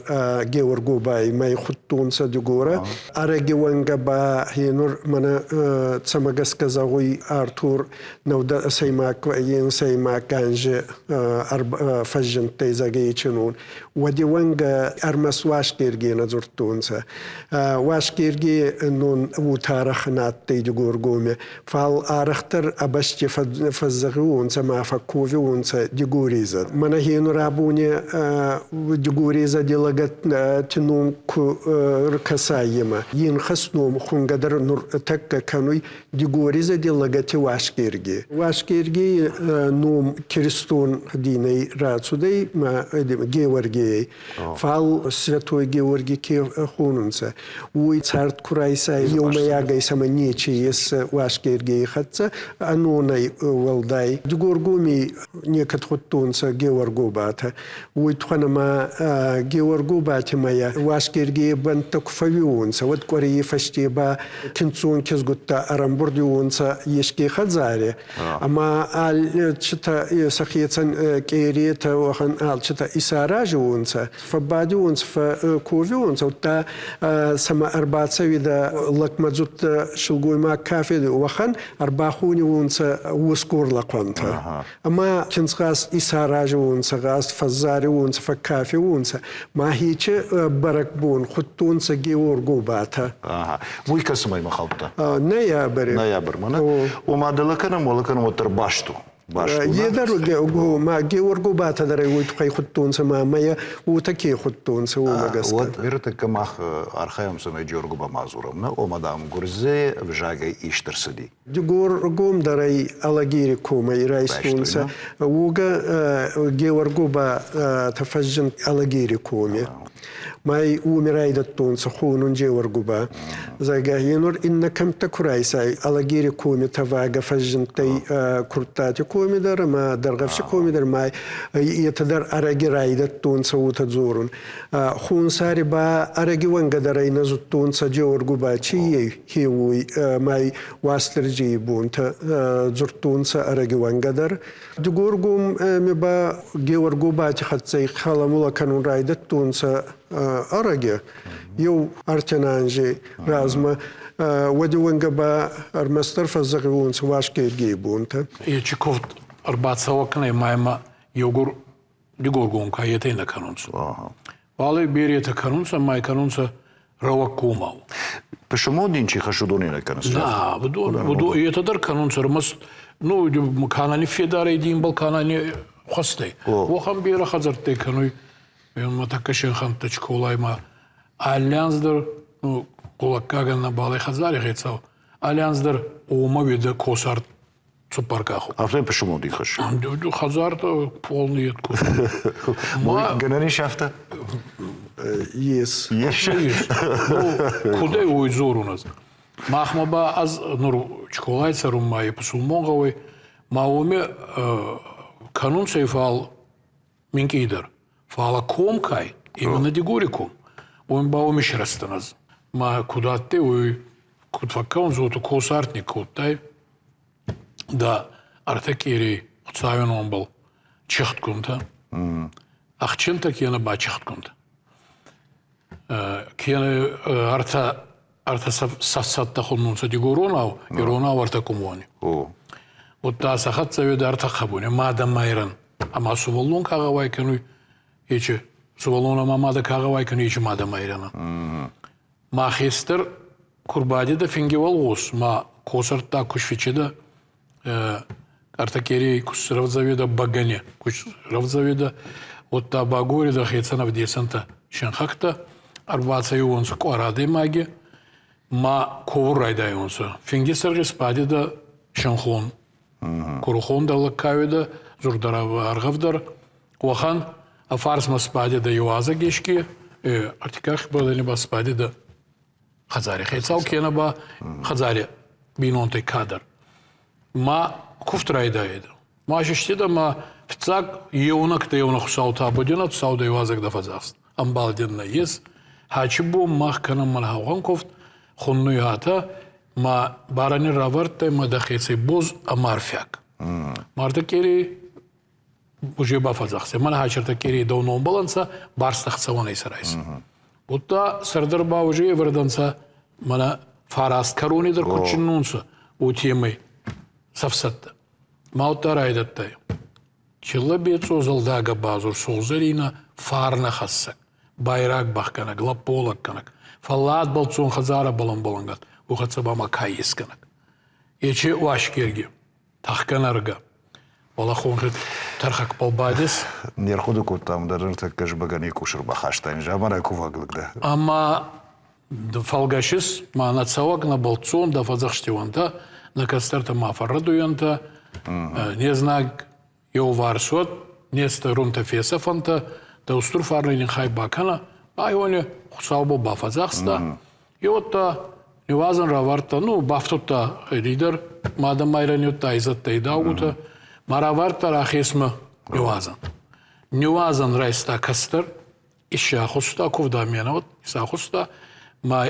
Георгобай мӕй худтонцӕ Дигорӕ. Ӕрӕги уӕнгӕ ба гьенур мӕнӕ цӕмӕ гӕсгӕ зӕгъуй Артур нӕудӕсӕймаг енсӕймаг анзи фӕззиндтӕй зӕгъечинун. Уӕди уӕнгӕ ӕрмӕст Уасгерги нӕ дзурдтонцӕ. Уасгерги нун утарӕх нӕ адтӕй Дигоргоми, фал арӕхдӕр ӕбӕсти фӕззӕгъиуонцӕ ма фӕкковиуонцӕ Дигори изӕд. Мӕнӕ гьенур абони Дигори изӕди лӕгӕт нон ном ку ркӕсай имӕ, Енхӕс ном хунгӕ дӕр нуртӕккӕ кӕнуй Дигори зӕди лӕгӕти Уасгерги. Уасгергий ном киристон динӕй рацудӕй Геуӕргийӕй. Фал Святой Георгий ке хонунцӕ, уой цард ку райсай, еумӕйагӕй сӕмӕ нечи ес Уасгергий хӕццӕ, ӕнонӕй уӕлдай. Дигоргоми некӕд худтонцӕ Геуӕргобатӕ. Уой туххӕн ӕма Геуӕргобати мӕйӕ Уасгергийи бӕнттӕ ку фӕууиуонцӕ, уӕд къуӕрей фӕсте ба киндздзон кизгуттӕ ӕрӕмбурд уонцӕ еске хӕдзари ӕма алчитӕ сӕхецӕн къеретӕ уӕхӕн алчитӕ исаразиуонцӕ, фӕббадиуонцӕ, фӕкковиуонцӕ, удта сӕмӕ ӕрбацӕуидӕ лӕгмӕдзудтӕ силгоймаг ка федуй, уӕхӕн ӕрбахониуонцӕ уосгор лӕхъуӕнтӕ. Ӕма киндзгъазт исаразиуонцӕ, гъазт фӕззариуонцӕ, фӕккафиуонцӕ. Ма хече бӕрӕгбон худтонцӕ Георгобатӕ. Уый кӕцымӕй мӕ хаудта? Ноябрь. Ноябрьмӕ, нӕ? Ома дӕлӕ кӕнӕм, уӕлӕ кӕнӕм, уӕддӕр баст у. Е дӕр ма Георгобатӕ дӕр уой туххӕй худтонцӕ ма ӕма уотӕ ке худтонцӕ, уомӕ гӕсгӕ. Уӕд ныртӕккӕ мах архайӕм, цӕмӕй Георгоба ма дзурӕм, нӕ? Ома, дам, гуырдзыйы ӕвзагӕй ист ӕрцыди. Дигоргом дӕр ӕй Алагири комӕй райстонцӕ. Уогӕ Георгоба фӕззинд Алагири коми. Май уоми райдӕдтонцӕ хонун Джеоргуба. Зӕгъгӕ, енур иннӕ кӕмттӕ ку райсай, Алагири коми тӕвагӕ фӕззиндтӕй Курттати коми дӕр ӕма Дӕргъӕвси коми дӕр, ма етӕ дӕр ӕрӕги райдӕдтонцӕ уотӕ дзорун. Хонсари ба ӕрӕги уӕнгӕ дӕр ӕй нӕ зудтонцӕ Джеоргуба чи ey, хеуй май Уастырджийы бонтӕ дзурдтонцӕ ӕрӕги уӕнгӕ дӕр. Дигоргом ӕма ба Георгобати хӕццӕ халамула кӕнун райдӕдтонцӕ ӕрӕги, еу ӕртӕн анзи размӕ. Уӕди уӕнгӕ ба ӕрмӕстдӕр фӕззӕгъиуонцӕ Уасгергийы бонтӕ. Ечи кувд ӕрбацӕуӕг кӕнӕй ма имӕ еугур Дигоргом ка етӕ нӕ кӕнунцӕ. Фал беретӕ кӕнунцӕ ма кӕнунцӕ рӕуӕггомау. Пысылмон дин чи хӕссы, уыдон нӕ кӕнынц? На, уыдон, уыдон, етӕ дӕр кӕнунцӕ ӕрмӕст, ну, канани федарӕй динбӕл канани хуӕстӕй. Уӕхӕн берӕ хӕдзӕрттӕй кӕнуй. Ма тӕккӕ синхӕнттӕ Чколай ма аллианз дӕр, ну, хъулаккагӕн нӕбал ӕй хӕдзари хецау, аллианз дӕр ома уедӕ косарт цуппаркъахуг. Афтӕ пысылмон дин хӕссы? Хӕдзар полный откуда. Гӕнӕн ис афтӕ? Ес. Ес. Ну, кудӕй уой дзорун ӕз? Махмӕ ба ӕз нур Чколай цӕрун ма пусулмон гъӕуй, ма уоми кӕнунцӕ фал минкъийдӕр. Фал ком кай, именно Дигори ком. Уым ба уым исрӕзтӕн ӕз. Ма куд адтӕй, уой куд фӕккӕун, зоту косартник кодтай, да ӕртӕ къерей Хуцауи номбӕл чихтгунтӕ, ӕхчинтӕ кенӕ ба чихтгунтӕ. Кенӕ ӕртӕ ӕртӕ сӕфсӕдтӕ хуннунцӕ дигоронау, иронау ӕртӕ къумони. Удта сӕ хӕццӕ уед ӕртӕ хъӕбуни, мадӕ Майрӕн ӕма сувӕллон ка гъӕуай кӕнуй, ечи сувӕллон ӕма мадӕ ка гъӕуай кӕнуй, ечи мадӕ Майрӕнӕ. Ма хестӕр ку рбадидӕ финги уӕлгъос, ма косӕрттаг ку сфичидӕ, ӕртӕ къерей ку срӕвдзӕуидӕ бӕгӕни, ку срӕвдзӕуидӕ, уӕдта багоридӕ хецӕн ӕвдесӕнтӕ синхӕгтӕ, ӕрбацӕуионцӕ къуар адӕймаги, ма ковун райдайонцӕ. Финги сӕргъи сбадидӕ синхон. Курухон дӕр лӕгкауидӕ, дзурддӕр ӕргъӕвдӕр. Уӕхӕн ӕ фарсмӕ сбадидӕ иуазӕг еске, ӕртиккаг бадӕни ба сбадидӕ хӕдзари хецау кенӕ ба хӕдзари бийнонтӕй кадӕр. Ма куфт райдайидӕ. Ма систидӕ ма фиццаг еунӕгтӕ еунӕг Хуцау табудина, Хуцау дӕ иуазӕг дӕ фӕдзӕхст. Ӕмбал дин нӕййес. Хачи бон мах кӕнӕн мӕлхаугъан куфт, хуннуй хатӕ, ма барӕни равардтай ма дӕхецӕй боз ӕма арфиаг. Марта къери уже бафӕдзӕхсӕ. Мӕн хачиртӕ къери дӕу номбӕл ӕнцӕ, барстӕх цӕуӕнӕй сӕ райсӕ. Удта сӕрдар ба уже ӕвӕрдӕнцӕ мӕнӕ фараст кӕрони дӕр куд чиннунцӕ, уотемӕй сӕфсӕдтӕ. Ма удта райдӕдтай. Чилла бецъо зӕлдагӕ базур сугъзӕрийнӕ фарнӕ хӕссӕг, байраг бӕхгӕнӕг, лӕпполӕггӕнӕг, фӕллад бӕлццон хӕдзарӕ балӕмбалӕнгӕт, уой хӕццӕ ба ма кайесгӕнӕг. Ече Уасгерги, тӕхгӕ-нӕргӕ. Уӕлӕ хонхи тӕрхӕгбӕл бадис. Не рхъуыды кодтам дӕр ныртӕккӕ зымӕгӕн йӕ къус ӕрбахастаин, заманай кувӕг лӕг дӕ. Ӕма фӕлгӕсис, ма нӕ цӕуӕг, нӕ бӕлццон, дӕ фӕдзӕхстеуӕнтӕ, нӕ кӕстӕртӕ ма фӕррӕдуйӕнтӕ, не знаг еуварс уӕд, не стӕрунтӕ фесӕфӕнтӕ, дӕ устур фарнӕй нин хай бакӕнӕ, айоне Хуцаубӕл бафӕдзӕхста. И уӕдта ниуазӕн равардта, ну, бафтудта лидер, мадӕ Майрӕн уӕдта изӕдтӕ идаугутӕ, ма равардта рахесмӕ ниуазӕн. Ниуазӕн райста кӕстӕр, исахуста, кувда менават, исахуста, ма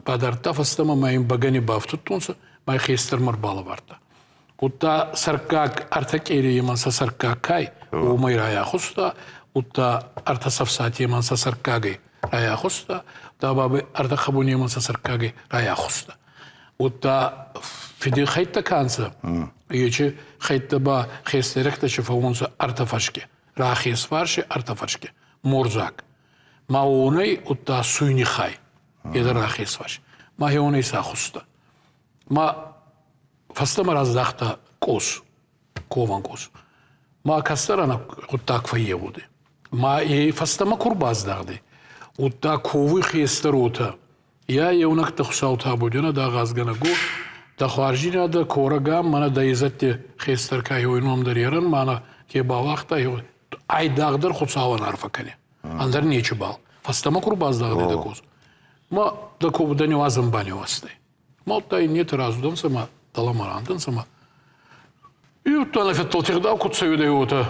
бадардта фӕстӕмӕ ма ин бӕгӕни бафтудтонцӕ, ма хестӕрмӕ ӕрбалӕвардта. Удта сӕрккаг ӕртӕ къерийемӕн сӕ сӕрккаг кай, уомӕй райахуста, удта ӕртӕ цӕфсатемӕн сӕ сӕрккагӕй райахуста, удта бабӕй ӕртӕ хӕбунемӕн сӕ сӕрккагӕй райахуста. Удта фиди хӕйттӕ ка нцӕ, ечи хӕйттӕ ба хестӕрӕгтӕ чи фӕуунцӕ ӕртӕ фӕске, рахес фарси ӕртӕ фӕске, морзаг. Ма уонӕй удта суйни хай, е дӕр рахес фарс. Ма хеуонӕй сахуста. Ма фӕстӕмӕ раздахта къос, ковӕн къос. Ма кӕстӕрӕн гъуддаг фӕййевгъуди. Ма е фӕстӕмӕ ку рбаздагъди, удта ковуй хестӕр уотӕ: «Я еунӕгтӕ Хуцау табуденӕ дӕ агъазгӕнӕг дӕ хуарздзийнадӕ корӕгӕ мӕнӕ дӕ изӕдти хестӕр ка ой ном дӕр ерӕн, мӕнӕ ке бауагъта, айдагъдӕр Хуцауӕн арфӕ кӕне, ӕндӕр нечибал. Фӕстӕмӕ ку рбаздагъди дӕ кос. Ма дӕ ковдӕ ниуазӕн баниуазтӕй. Мадта иннети рацудӕнцӕ ма дӕлӕмӕ рандӕнцӕ ма Иудта нӕ федтӕлти куд цӕуидӕ, уотӕ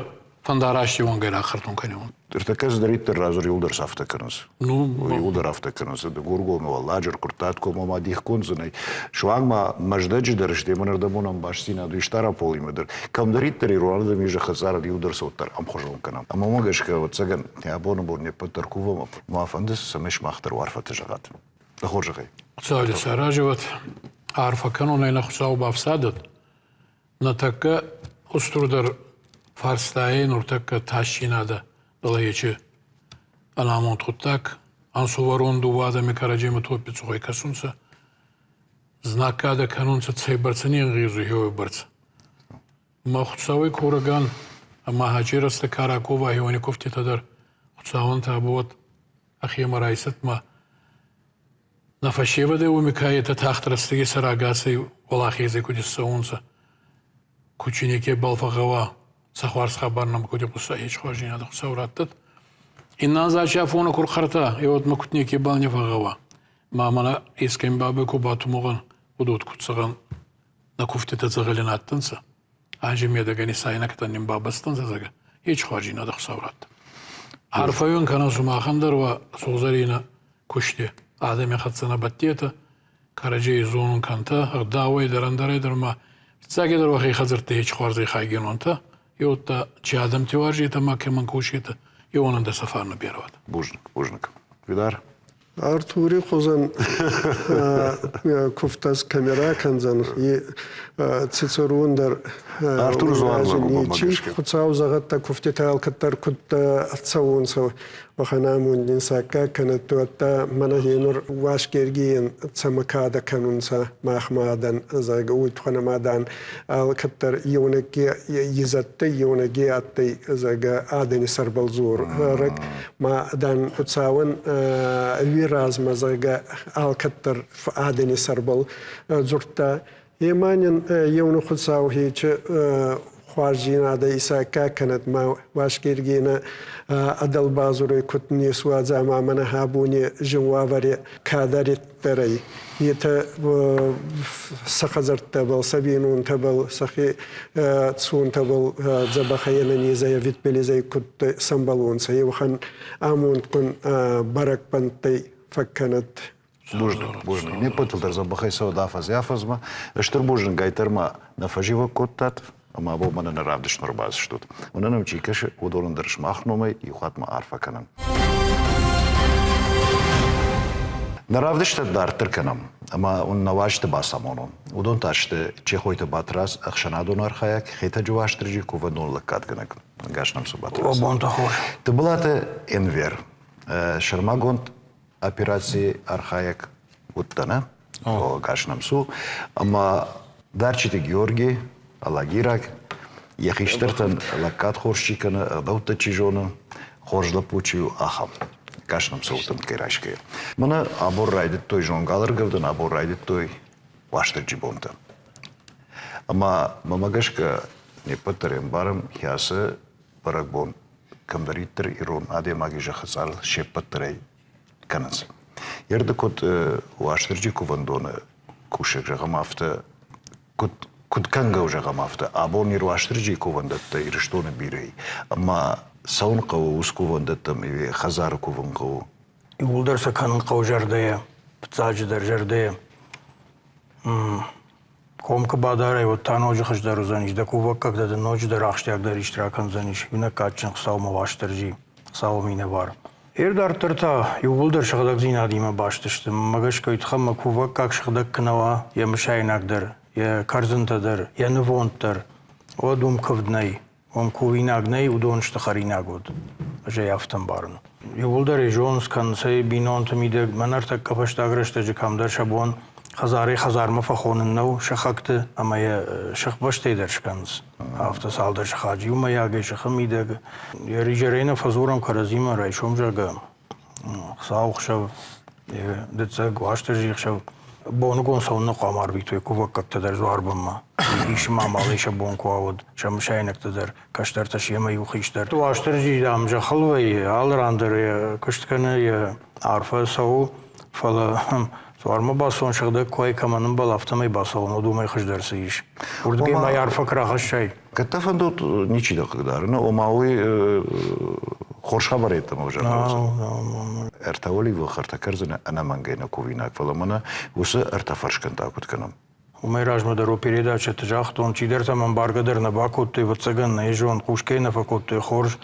фӕндарасти уӕнгӕ рахӕртон кӕнион. Ныртӕккӕ цыдӕриддӕр разур иуылдӕр сӕфтӕ кӕнынц. Ну, иуылдӕр афтӕ кӕнынц. Дыгургомы, Уӕлладжыр, Куырттатгомы ма дихгонд дзы нӕй. Суанг ма Мӕздӕджы дӕр сты, мӕнӕрдӕмон ӕмбастдзинад уый Стъараполимӕ дӕр. Кӕмдӕриддӕр ирон адӕм ис хӕдзарад иуылдӕр цот дӕр ӕмхуызон кӕнӕм. Ӕмӕ уымӕ гӕсгӕ, ӕвӕццӕгӕн, абоны бон не ппӕт дӕр кувӕм, ма фӕнды, цӕмӕй сымах дӕр уарфӕтӕ зӕгъат. Дӕ хорзӕхӕй. Хуыцауы саразӕвӕд, арфӕ кӕнон нӕ Хуыцау бафсадӕд. Ныртӕккӕ устурдӕр фарстайӕй нуртӕккӕ тасдзийнадӕ дӕлӕ ӕнамонд гъуддаг. Ӕнсувӕрон дууӕ адӕми кӕрӕдземӕ топпи цъухӕй кӕсунцӕ, знаггадӕ кӕнунцӕ цӕйбӕрцӕ не нгъезуй, уойбӕрцӕ. Ма Хуцауӕй корӕган ӕма хачирӕстӕ ка ракова хеуони кувдтитӕ дӕр Хуцауӕн табуат ӕхемӕ райсӕд ма нӕ фӕсевӕдӕй уоми ка етӕ тагъд рӕстӕги сӕ рагацӕй уӕлахезӕй куд иссӕунцӕ, ку чи некебал фӕгъгъӕуа, сӕ хуарз хабар нӕмӕ куд игъуса, ечи хуарздзийнадӕ Хуцау раттӕд. Иннӕ анз ачи афонӕ ку рхъӕрта, еуӕдмӕ куд некебал не фӕгъгъӕуа. Ма мӕнӕ ескӕми бабӕй ку батумугъӕн, удот куд зӕгъӕн, нӕ кувдтитӕ дзӕгъӕли нӕ адтӕнцӕ. Анзи медӕгӕ нисайнӕгтӕ нин бабастӕнцӕ, зӕгъгӕ, ечи хуарздзийнадӕ Хуцау раттӕд. Арфӕйуон кӕнӕн сумахӕн дӕр уӕ сугъзӕрийнӕ кусти адӕми хӕццӕ нӕ бадтетӕ, кӕрӕдзей зонун кӕнтӕ, ӕгъдауӕй дӕр, ӕндӕрӕй дӕр ма фиццагидӕр уӕхе хӕдзӕртти ечи хуарзӕй хайгин уӕнтӕ, еудта чи адӕмти уарзетӕ ма кӕмӕн косетӕ, еуонӕн дӕр сӕ фарнӕ берӕ уӕд. Бузныг, бузныг. Фидар? Артури хузӕн куфтӕс кӕми ракӕндзӕн, Цицерон дӕр Артур нечи. Хуцау зӕгъӕд, куфтитӕ алкӕддӕр куд цӕуонцӕ, уӕхӕн амонд нин саккаг кӕнӕд, уӕдта мӕнӕ гъенур Уасгергийӕн цӕмӕ кадӕ кӕнунцӕ махмӕ адӕн, зӕгъгӕ, уой туххӕн ӕма дан алкӕддӕр еунӕг изӕдтӕй еунӕги адтӕй, зӕгъгӕ, адӕни сӕрбӕл дзорӕг. Ма дан Хуцауӕн уи размӕ, зӕгъгӕ, алкӕддӕр адӕни сӕрбӕл дзурдта. Ема нин еуну Хуцау хечи хуарздзийнадӕ исаккаг кӕнӕд ма Уасгергийнӕ ӕдӕлбазурӕй куд не суадза ма мӕнӕ абони зин уавӕри кадӕриддӕрӕй етӕ сӕ хӕдзӕрттӕбӕл, сӕ бийнонтӕбӕл, сӕхе цонтӕбӕл дзӕбӕхӕй ӕнӕнезӕй, ӕвидбелезӕй куд сӕмбӕлонцӕ, еуӕхӕн амондгун бӕрӕгбӕнттӕй фӕккӕнӕд. Бузныг, бузныг. Не ппӕтыл дӕр дзӕбӕхӕй цӕуӕд афӕдзӕй-афӕдзмӕ. Стыр бузныг дӕр ма нӕ фӕзивӕг кодтат ӕмӕ абон мӕнӕ нӕ равдыстмӕ ӕрбацыдыстут. Уынӕн ӕм чи кӕсы, уыдонӕн дӕр сымах номӕй иу хатт ма арфӕ кӕнӕм. Нӕ равдыстӕ дарддӕр кӕнӕм ӕмӕ уын нӕ уазджыты бацамонон. Уыдон та сты Чехойты Батрадз, ӕхсӕнадон архайӕг, Хетӕджы Уастырджи, кувӕндон лӕггадгӕнӕг. Ӕгас нӕм цы Батрадз. Бонтӕ хорз. Тыбылаты Энвер, сӕрмагонд операцийы архайӕг уыдтӕ, нӕ? Ӕгас нӕм цу. Ӕмӕ Дарчиты Георги, алагираг, Йӕ хистӕртӕн лӕггад хорз чи кӕны, ӕгъдӕуттӕ чи зоны, хорз лӕппу чи у, ахӕм. Кӕс нӕм цӕуы тынгӕй райсгӕйӕ. Мӕнӕ абон райдыдтой зонгал ӕргӕвдын, абон райдыдтой Уастырджи бонтӕ. Ӕмӕ мӕмӕ гӕсгӕ не ппӕт дӕр ӕмбарӕм, кӕцы бӕрӕгбон кӕмдӕриддӕр ирон адӕймаги зӕххы цъарыл се ппӕт дӕр ӕй кӕнынц. Ерды куыд Уастырджи кувӕндоны кусӕг, зӕгъӕм, афтӕ куыд куыд кӕнгӕ у, зӕгъӕм, афтӕ. Абон Ир Уастырджийы кувӕндӕттӕ Ирыстоны бирӕ и. Ӕмӕ цӕуын хъӕуы уыцы кувӕндӕттӕм, хӕдзары кувын хъӕуы. Иууылдӕр сӕ кӕнын хъӕуы зӕрдӕйӕ, фыццаджыдӕр зӕрдӕйӕ. Ком куы бадарай, уӕд та ноджы хуыздӕр уыдзӕнис, дӕ кувӕггӕгтӕ дын ноджыдӕр ахсджиагдӕр исты ракӕндзӕнис, иунӕг кадджын Хуыцаумӕ Уастырджи, Хуыцауы минӕвар. Ир дарддӕр та иууылдӕр сыгъдӕгдзинадимӕ баст сты. Мӕ гӕсгӕ уый тыххӕй мӕ кувӕггаг сыгъдӕг куы нӕ уа, йӕ мысайнаг дӕр, йӕ кӕрдзынтӕ дӕр, йӕ нывонд дӕр, уӕд уым куывд нӕй. Уым кувинаг нӕй, уыдон сты хӕринаг уд. Ӕз ӕй афтӕ ӕмбарын. Иууылдӕр ӕй зонынц, кӕнынц ӕй бинонты мидӕг. Мӕн ӕртӕккӕ фӕстаг рӕстӕджы кӕмдӕр сӕ бон хӕдзарӕй хӕдзармӕ фӕхонын нӕу сыхӕгты ӕмӕ йӕ сыхбӕстӕй дӕр скӕнынц. Афтӕ цалдӕр сыхаджы иумӕйагӕй сыхы мидӕг. Йӕ изӕрӕй нӕ фӕдзурӕм кӕрӕдзимӕ райсом, зӕгъгӕ, Хуыцауы хсӕв, дыццӕг, Уастырджийы хсӕв боныгон цӕуыннӕ хъуамӕ арвитой кувӕггӕгтӕ дӕр дзуарбынмӕ. Ис ма амалӕй сӕ бон куы уа, уӕд сӕ мысайнӕгтӕ дӕр, кӕстӕртӕ семӕ иу хистӕр. Уастырджи, дам, зӕххыл вӕййы, алы ран дӕр йӕ куыст кӕны, йӕ арфӕ цӕуы, фӕлӕ дзуармӕ бацӕуын сыгъдӕг куы уай, кӕмӕн ӕмбӕлы, афтӕмӕй бацӕуын, уӕд уымӕй хуыздӕр цы ис. Уырдыгӕй ма йӕ арфӕ куы рахӕссай. Кӕд дӕ фӕндуд, ничи дӕ хъыгдары, ома уый хорз хабар йеддӕмӕ ӕвзӕр нӕ уыдзӕн. Ӕртӕ уӕливых, ӕртӕ кӕрдзыны ӕнӕмӕнгӕй нӕ кувинаг, фӕлӕ мӕнӕ уыцы ӕртӕ фӕрскӕн та куыд кӕнӕм? Уымӕй размӕ дӕр передачӕты загътон, чидӕртӕ мӕм баргӕ дӕр нӕ бакодтой, ӕвӕццӕгӕн, нӕ зон, хъусгӕ нӕ фӕкодтой, хорз.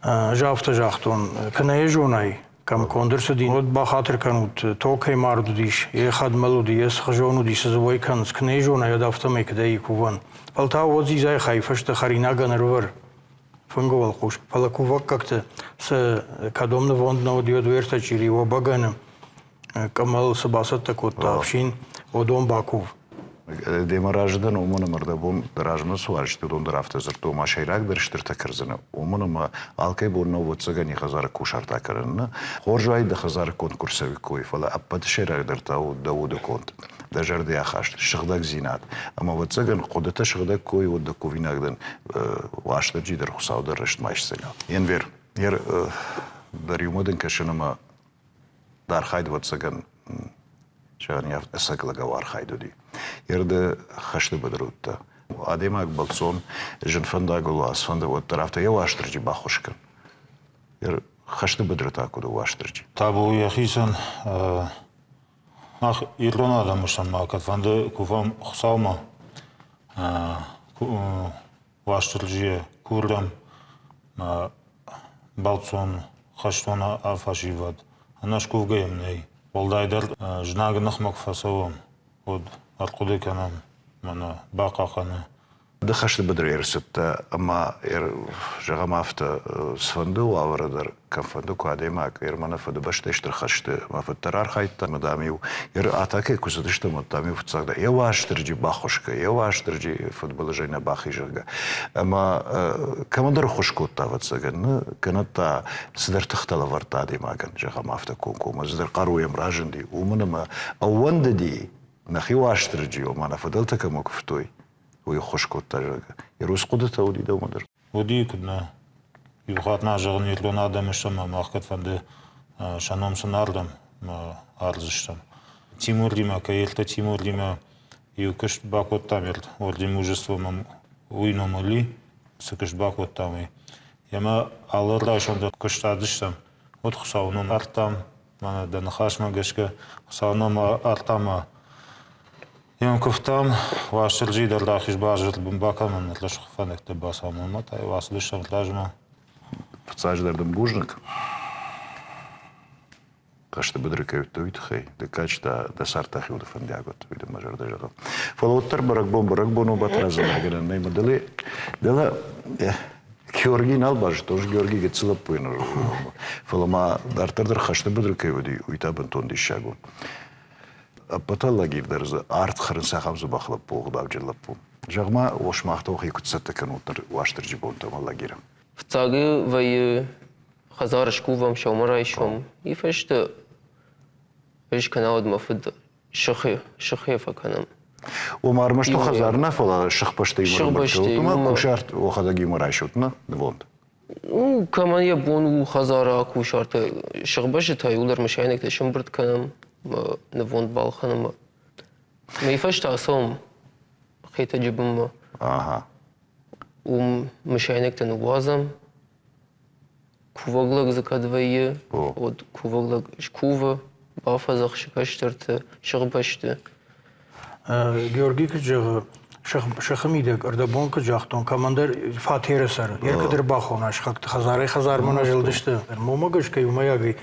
Ӕз афтӕ загътон, куы нӕ йӕ зонай, кӕм конд ӕрцыди, уӕд бахатыр кӕнут, токӕй мард уыдис, йе хӕдмӕл уыди, йе схызон уыди, цы дзы уӕй кӕнынц, куы нӕ зонай, уӕд афтӕмӕй куыдӕй и кувӕн. Фӕлтау уӕд дзидзайы хай фӕстӕ хӕринагӕн ӕрывӕр фынгы уӕлхъус, фӕлӕ кувӕггӕгты цы кӕдом нывонд нӕ уыди, уӕд уӕртӕ чъири, уӕ бӕгӕны, къӕмӕл цы бацӕттӕ кодта ӕфсин, уыдон бакув. Демӕ разы дӕн, уымӕн ӕмӕ ӕрдӕбон размӕ цы уарзт, уыдон дӕр афтӕ дзырдтой, ома сӕйрагдӕр стыртӕ кӕрдзыны, уымӕн ӕмӕ алкӕй бон нӕу ӕвӕццӕгӕн йӕ хӕдзары кусарт акӕнын. Нӕ хорз уаид дӕ хӕдзары конд куы рцӕуиккой, фӕлӕ ӕппӕты сӕйрагдӕр та у дӕ уды конд, дӕ зӕрдӕйы ахаст, сыгъдӕгдзинад. Ӕмӕ ӕвӕццӕгӕн хъуыдытӕ сыгъдӕг кой уӕд дӕ кувинаг дӕн Уастырджи дӕр, Хуыцау дӕр рӕстмӕ айсдзӕни. Енвер, дӕр иумӕ дын кӕсын ӕмӕ дӕ архайд ӕвӕццӕгӕн зӕгъӕн ӕцӕг лӕгау архайд уыди. Ерды хӕсты быдыр уыдтӕ. Адӕймаг бӕлццон зын фӕндагыл уа, цыфӕнды уӕддӕр афтӕ йӕ Уастырджи баххуыс кӕн. Хӕсты быдыры та куыд у Уастырджи? Табу йӕхицӕн мах ирон адӕмы сӕммӕ кӕдфӕнды кувӕм Хуыцаумӕ, Уастырджийӕ курӕм бӕлццон хӕстон фӕсивӕд. Ӕнӕскувгӕ йӕм нӕй. Уӕлдайдӕр знагы ныхмӕ куы фӕцӕуӕм, уӕд ӕрхъуыды кӕнӕм, мӕнӕ бахъахъӕны. Ды хӕсты быдыры ӕрцыдтӕ ӕмӕ, зӕгъӕм афтӕ, цыфӕнды уавӕры дӕр, кӕмфӕнды куы адӕймаг Ерманы Фыдыбӕстӕйы Стыр хӕсты мӕ фыд дӕр архайдта, ӕмӕ, дам-иу атакӕйы куы цыдыстӕм, уӕд, дам-иу фыццагдӕр йӕ Уастырджи баххуысгӕ, йӕ Уастырджи фыдбылызӕй нӕ бахизӕгӕ. Ӕмӕ кӕмӕндӕр ӕххуыс кодта, ӕвӕццӕгӕн, кӕнӕ та цыдӕр тыхтӕ лӕвӕрдта адӕймагӕн, зӕгъӕм, афтӕ комкоммӕ, цыдӕр хъару йӕм разынди, уымӕн ӕмӕ ӕууӕндыди нӕхи Уастырджи, ома нӕ фыдӕлтӕ кӕмӕ куывтой, уый ӕххуыс кодта, зӕгъгӕ. Йӕ рус хъуыдытӕ уыди дӕумӕ дӕр. Уыди, куыд нӕ. Иу хатт нӕ зӕгъын, ирон адӕм стӕм ӕмӕ мах кӕд фӕнды сӕ ном сын ардӕм ардзыстӕм. Тимуримӕ, Каелты Тимуримӕ иу куыст бакодтам Орден мужества мӕм уый номыл и, цы куыст бакодтам, уый. Ӕмӕ алы райсом дӕр куыст ардзыстӕм, уӕд Хуыцауы ном ардтам, мӕнӕ дӕ ныхасмӕ гӕсгӕ Хуыцауы ном ардтам Йӕм куывтам, Уастырджи дӕр рахиз базырты бын бакӕнын, лӕсхъ фӕндӕгтӕ бацамонмӕ та иу ацыдыстӕм размӕ. Фыццаджыдӕр дын бузныг, хӕсты быдыры кӕй уыдтӕ, уый тыххӕй. Дыккаджы та дӕ цард дӕхи уды фӕндиаг уӕд, уый дын мӕ зӕрдӕ зӕгъы. Фӕлӕ уӕддӕр бӕрӕгбон бӕрӕгбон у, Батрадзы нӕгӕнӕн нӕй мӕ дӕле. Дӕлӕ Георгий нал базыдтон, Георгий гыццыл лӕппуйы ныр, фӕлӕ ма дарддӕр дӕр хӕсты быдыры кӕй уыди, уый та бынтон диссаг у. Ӕппӕт Алагир дӕр дзы арт хӕрынц ахӕм дзӕбӕх лӕппу, ӕгъдауджын лӕппу. Зӕгъ-ма, сымах та уӕхи куыд цӕттӕ кӕнут ныр Уастырджи бонтӕм Алагиры? Фыццаг вӕййы хӕдзары скувӕм сӕумӕрайсом. И фӕстӕ ӕз кӕнӕ уӕд мӕ фыд сыхы, сыхы фӕкӕнӕм. Ома ӕрмӕст хӕдзар нӕ, фӕлӕ сыхбӕстӕ иумӕ кусарт уӕхӕдӕг иумӕ райсут, нӕ нывонд? Ну, кӕмӕн йӕ бон у хӕдзары акусарты сыхбӕсты та иуылдӕр мысайнӕгтӕ сӕмбырд кӕнӕм, нывонд балхӕнӕм. Мӕй фӕстӕ ацӕуӕм Хетӕджы бынмӕ. Ага. Уым мысайнӕгтӕ ныууадзӕм. Кувӕг лӕг дзы кӕд вӕййы, уӕд кувӕг лӕг скувы, бафӕдзӕхсы кӕстӕрты, сыхбӕсты. Георгий куыд зӕгъы, сыхы мидӕг ӕрдӕбон куыд загътон, кӕмӕндӕр фатеры сӕр, йе куыд ӕрбахона сыхӕгты хӕдзарӕй хӕдзармӕ нӕ зылдысты. Уымӕ гӕсгӕ иумӕйагӕй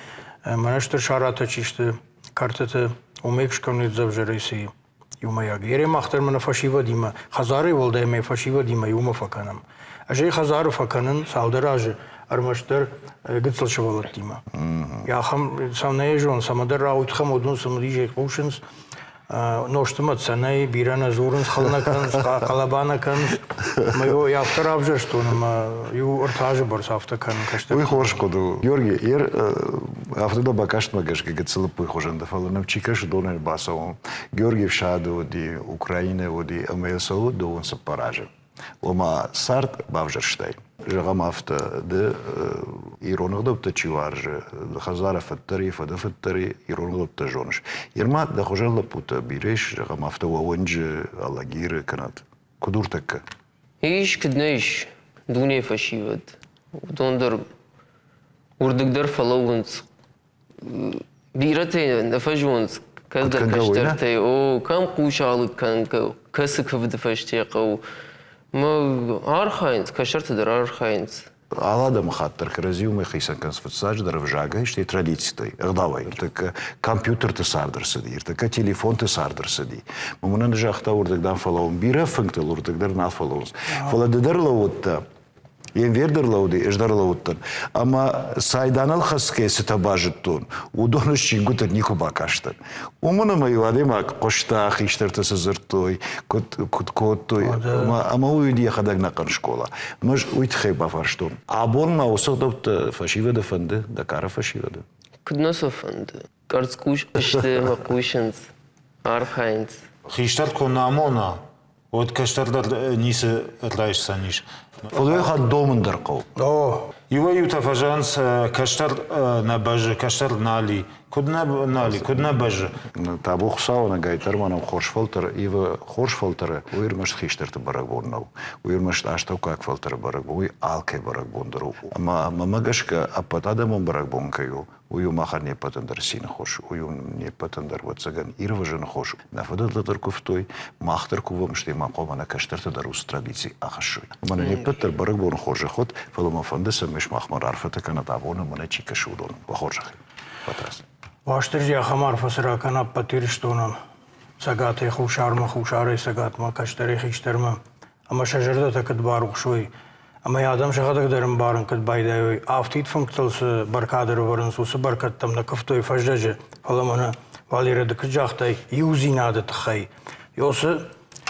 мӕнӕ стыр саратӕ чи сты кӕртыты, уымӕй скӕнут ӕвзӕрӕй цы иумӕйаг. Ере мах дӕр мӕнӕ фӕсивӕдимӕ, хӕдзарӕй уӕлдай мӕ фӕсивӕдимӕ иумӕ фӕкӕнӕм. Ӕз ӕй хӕдзары фӕкӕнын цалдӕр азы ӕрмӕстдӕр гыццыл сывӕллӕттимӕ. Ахӕм сӕм нӕ зон, цӕмӕдӕр рауд уыдон цымыдисӕй хъусынц, нозты мӕт сӕ нӕй, бирӕ нӕ дзурынц, хыл нӕ кӕнынц, хъӕлӕба нӕ кӕнынц. Мӕ афтӕ равзӕрстон ӕмӕ иу ӕртӕ азы бӕрц афтӕ кӕнын кӕстӕр. Уый хорз хъуыды у. Георги, ер афтӕ дӕ бакастмӕ гӕсгӕ гыццыл лӕппуйы хуызӕн дӕ, фӕлӕ нӕм чи кӕсы, донӕй бацӕуӕм. Георгий ӕфсады уыди, Украинӕ уыди ӕмӕ йӕ цӕуы дыууын цыппар азы. Ома цард бавзӕрстай. Зӕгъӕм афтӕ, ды ирон ӕгъдӕуттӕ чи уарзы, хӕдзары фыддӕр и, фыды фыддӕр и, ирон ӕгъдӕуттӕ зоныс. Ерма дӕ хуызӕн лӕппутӕ бирӕ ис, зӕгъӕм афтӕ уӕ уынджы, Алагиры кӕнӕт. Куыд уртӕккӕ? Ис, куыд нӕ ис, дунейы фӕсивӕд. Уыдон дӕр уырдыг дӕр фӕлӕууынц. Бирӕтӕ нӕ фӕзонынц, кӕддӕр кӕстӕртӕй, о, кӕм хъус алыг кӕнын, кӕцы куывды фӕсте хъӕуы. Мӕ архайынц, кӕстӕртӕ дӕр архайынц. Алы адӕмыхатт дӕр кӕрӕдзиумӕ хицӕн кӕнынц фыццаджыдӕр ӕвзагӕй, стӕй традицитӕй, ӕгъдауӕй. Ӕртӕккӕ компьютерты цард ӕрцыди, ӕртӕккӕ телефонты цард ӕрцыди. Мӕнӕн загъта, уырдыг дам фӕлӕууын бирӕ фынгтыл, уырдыг дӕр нал фӕлӕууынц. Фӕлӕ ды дӕр лӕууыдтӕ, Енвер дӕр лӕууыди, ӕз дӕр лӕууыдтӕн. Ӕмӕ цайданыл хӕцгӕ цытӕ базыдтон, уыдоны чингуыты никуы бакастӕн. Уымӕн ӕмӕ-иу адӕймаг хъуыста, хистӕртӕ цы дзырдтой, куыд, куыд кодтой, ӕмӕ уый уыди йӕхӕдӕг нӕхъӕн скъола. Ӕмӕ ӕз уый тыххӕй бафарстон. Абон ма уыцы ӕгъдӕуттӕ фӕсивӕды фӕнды, дӕ кары фӕсивӕды? Куыд нӕ сӕ фӕнды? Къӕрцхъус сты ӕмӕ хъусынц, архайынц. Хистӕр куы нӕ амона, уӕд кӕстӕр дӕр ницы райсдзӕнис. Фӕлӕ хатт домын дӕр хъӕуы. О! Иуӕй-иутӕ фӕзӕгъынц, кӕстӕр нӕ бӕззы, кӕстӕр нал и. Куыд нӕ нал и, куыд нӕ бӕззы? Табу Хуыцауӕн, ӕгайтдӕр ма нӕм хорз фӕлтӕр ивы хорз фӕлтӕры, уый ӕрмӕст хистӕрты бӕрӕгбон нӕу. Уый ӕрмӕст астӕуккаг фӕлтӕры бӕрӕгбон, уый алкӕй бӕрӕгбон дӕр у. Ӕмӕ мӕмӕ гӕсгӕ ӕппӕт адӕмон бӕрӕгбон кӕй у, Уый у махӕн не ппӕтӕн дӕр цины хос, уый у не ппӕтӕн дӕр, ӕвӕццӕгӕн, ирвӕзыны хос. Нӕ фыдӕлтӕ дӕр куывтой, мах дӕр кувӕм, стӕй ма хъуамӕ нӕ кӕстӕртӕ дӕр уыцы традици ахӕссой. Ӕмӕ нӕ не ппӕт дӕр бӕрӕгбоны хорзӕх уӕд, фӕлӕ мӕ фӕнды, цӕмӕй сымахмӕ раарфӕтӕ кӕнат абон ӕмӕ нӕ чи кӕсы, уыдон. Уӕ хорзӕхӕй. Батрадз. Уастырджи ахӕм арфӕ цы ракӕна ӕппӕт Ирыстонӕн, Цӕгатӕй Хуссармӕ, Хуссарӕй Цӕгатмӕ, кӕстӕрӕй хистӕрмӕ, ӕмӕ сӕ зӕрдӕтӕ куыд барухс уой, ӕмӕ йӕ адӕм сӕхӕдӕг дӕр ӕмбарын куыд байдайой, афтид фынгтыл цы бӕркад ӕрӕвӕрынц, уыцы бӕркӕдтӕм нӕ куывтой фӕззӕджы, фӕлӕ мӕнӕ Валерия, ды куыд загътай, иудзинады тыххӕй. Ёсы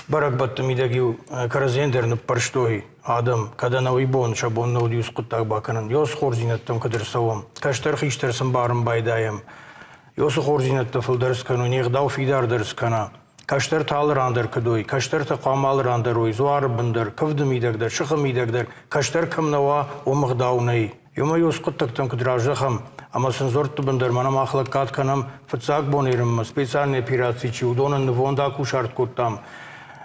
бӕрӕгбӕтты мидӕг-иу кӕрӕдзийӕн дӕр ныппӕрстой адӕм, кӕд ӕнӕуи бон сӕ бон нӕ уыди уыцы хъуыддаг бакӕнын. Ёсы хорздзинӕдтӕм куыд ӕрцӕуӕм, кӕстӕр-хистӕр сын барын байдайӕм. Ёсы хорздзинӕдтӕ фылдӕр скӕной, не гъдау фидардӕр скӕна. Кӕстӕртӕ алы ран дӕр куыд уой, кӕстӕртӕ хъуамӕ алы ран дӕр уой, дзуары бын дӕр, куывды мидӕг дӕр, сыхы мидӕг дӕр, кӕстӕр кӕм нӕ уа, уым ӕгъдау нӕй. Ёмӕ ёс хъуыддӕгтӕм куыд раздӕхӕм, ӕмӕ сын дзуӕртты бын дӕр мӕнӕ мах лӕггад кӕнӕм фыццаг бон Ирынмӕ, специальный операци чи, уыдонӕн нывонд акусарт кодтам.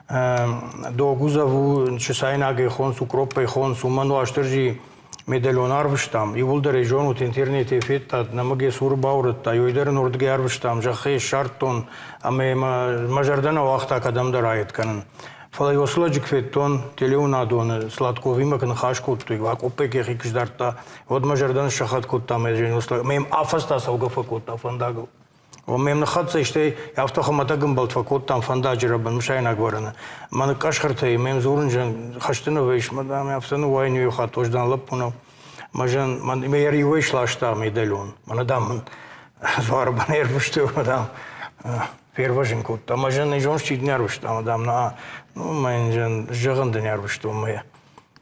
Догузов у чысайнагӕй хонц, укроппӕй хонц, уымӕн Уастырджи Медальон арвыстам, иууылдӕр ӕй зонут, интернетӕй федтат, нӕмыг йӕ цуры баурӕдта, ёй дӕр ын уырдыгӕй арвыстам, зӕххӕй ссардтон ӕмӕ мӕ мӕ зӕрдӕ нӕ уагъта кӕдӕмдӕр аед кӕнын. Фӕлӕ уыцы лӕджы куы федтон, телеуынадоны Сладковимӕ куы ныхас кодтой, акъоппӕй йӕхи куы сдардта, уӕд мӕ зӕрдӕ ныссӕххӕтт кодта мӕ мӕ йӕм афӕдзтӕ цӕугӕ фӕкодта фӕндагыл. Мӕм ныххӕццӕ стӕй афтӕ хуымӕтӕг ӕмбӕлд фӕкодтам фӕндаджы рӕбын мысайнаг вӕрыны. Мӕ ныкъӕсхыртӕй мӕм дзурын зӕн хӕсты нывӕй ис, мадам, афтӕ ныууайын иу хатт уӕздан лӕппу нӕу. Мӕ зӕн, мӕ йӕ риуӕй сласта медальон. Мӕнӕ, дам, мын дзуары бын ӕрмыстой, мадам. Фервӕзын кодта. Мӕ зӕн изон чи не ӕрвыста, ӕмӕ дам, на, ну, мӕ зӕгъын дын ӕрвыстон, мӕ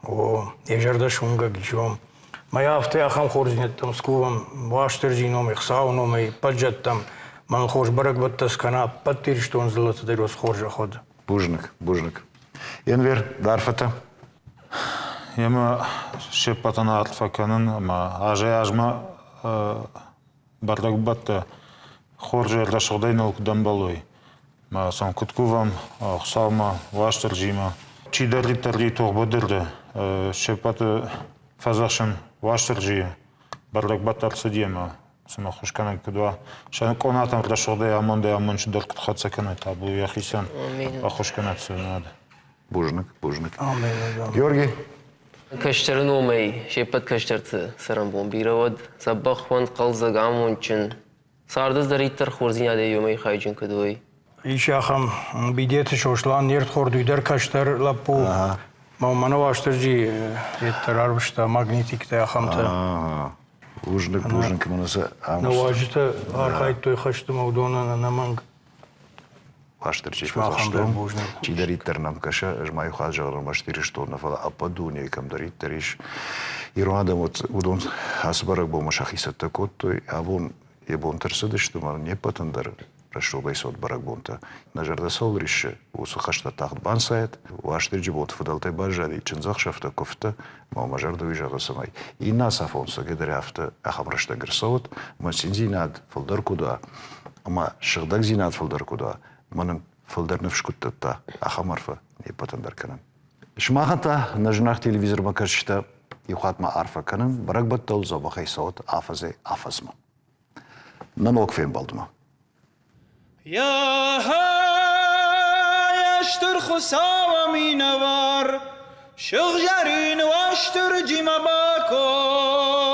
о, йӕ зӕрдӕ суынгӕг ис, о. Мӕ афтӕ ахӕм хорздзинӕдтӕм скувӕм, Уастырджийы номӕй, Хуыцауы номӕй, ӕппӕт зӕдтӕм, мӕн хорз бӕрӕгбӕттӕ скӕна, ӕппӕт Ирыстоны дзыллӕты дӕр уыцы хорзӕх уӕд. Бузныг, бузныг. Енвер, дӕ арфӕтӕ. Емӕ се ппӕтӕн арфӕ кӕнын ӕмӕ азӕй-азмӕ бӕрӕгбӕттӕ хорз зӕрдӕсыгъдӕй ныл куыд ӕмбӕлой. Мӕ сӕм куыд кувӕм Хуыцаумӕ, Уастырджимӕ. Чидӕриддӕр тохбыдырты се ппӕты фӕдзӕхсын Уастырджийы бӕрӕгбӕттӕ ӕрцыди ӕмӕ сын ӕххуыс кӕнӕг куыд уа. Сӕ къонатӕм рӕсугъдӕй амондӕй амондджындӕр куыд хӕццӕ кӕной, табу йӕхицӕн ӕххуыс кӕнӕд цы над. Бузныг, бузныг. Георгий. Кӕстӕры номӕй се ппӕт кӕстӕрты цӕрӕнбон бирӕ уӕд, дзӕбӕх уӕнт, хъӕлдзӕг, амондджын. Царды цыдӕриддӕр хорздзинадӕй иумӕ хайджын куыд уой. Ис ахӕм Бидеты Сослан, не рдхорд уый дӕр кӕстӕр лӕппу. Мӕнӕ Уастырджи йеддӕр арвыста магнитиктӕ ахӕмтӕ. Бузныг, бузныг, мӕнӕ сӕ Нӕ уазджытӕ архайдтой хӕсты мӕ уыдонӕн ӕнӕмӕнг. Уастырджи фӕдзӕхстон, чидӕриддӕр нӕм кӕсы, ӕз ма иу хатт зӕгъын ӕрмӕст Ирыстоны, фӕлӕ ӕппӕт дунейы кӕмдӕриддӕр ис ирон адӕм, уыдон ацы бӕрӕгбонмӕ сӕхи цӕттӕ кодтой. Абон йӕ бонтӕ рцыдысты ӕмӕ не ппӕтӕн дӕр рӕсугъдӕй цот бӕрӕгбонтӕ. Нӕ зӕрдӕ цӕуыл риссы, уыцы хӕстӕ тагъд банцайӕд. Уастырджи бонты фыдӕлтӕй баззади чындзӕхсӕвтӕ, куывдтӕ, ӕмӕ мӕ зӕрдӕ уый зӕгъы, цӕмӕй иннӕ ацафон цӕгӕдӕр афтӕ ахӕм рӕстӕг ӕрцӕуӕд, ӕмӕ циндзинад фылдӕр куыд уа, ӕмӕ сыгъдӕгдзинад фылдӕр куыд уа, ӕмӕ нын фылдӕр ныфс куыд дӕтта, ахӕм арфӕ не ппӕтӕн дӕр кӕнӕм. Сымахӕн та нӕ зынаргъ телевизормӕ кӕсджытӕ иу хатт ма арфӕ кӕнын, бӕрӕгбӕттыл дзӕбӕхӕй цӕуӕт афӕдзӕй-афӕдзмӕ. Нӕ ног фембӕлдмӕ. Стыр Хуыцауы минӕвар, сыгъзӕрин Уастырджимӕ бакой.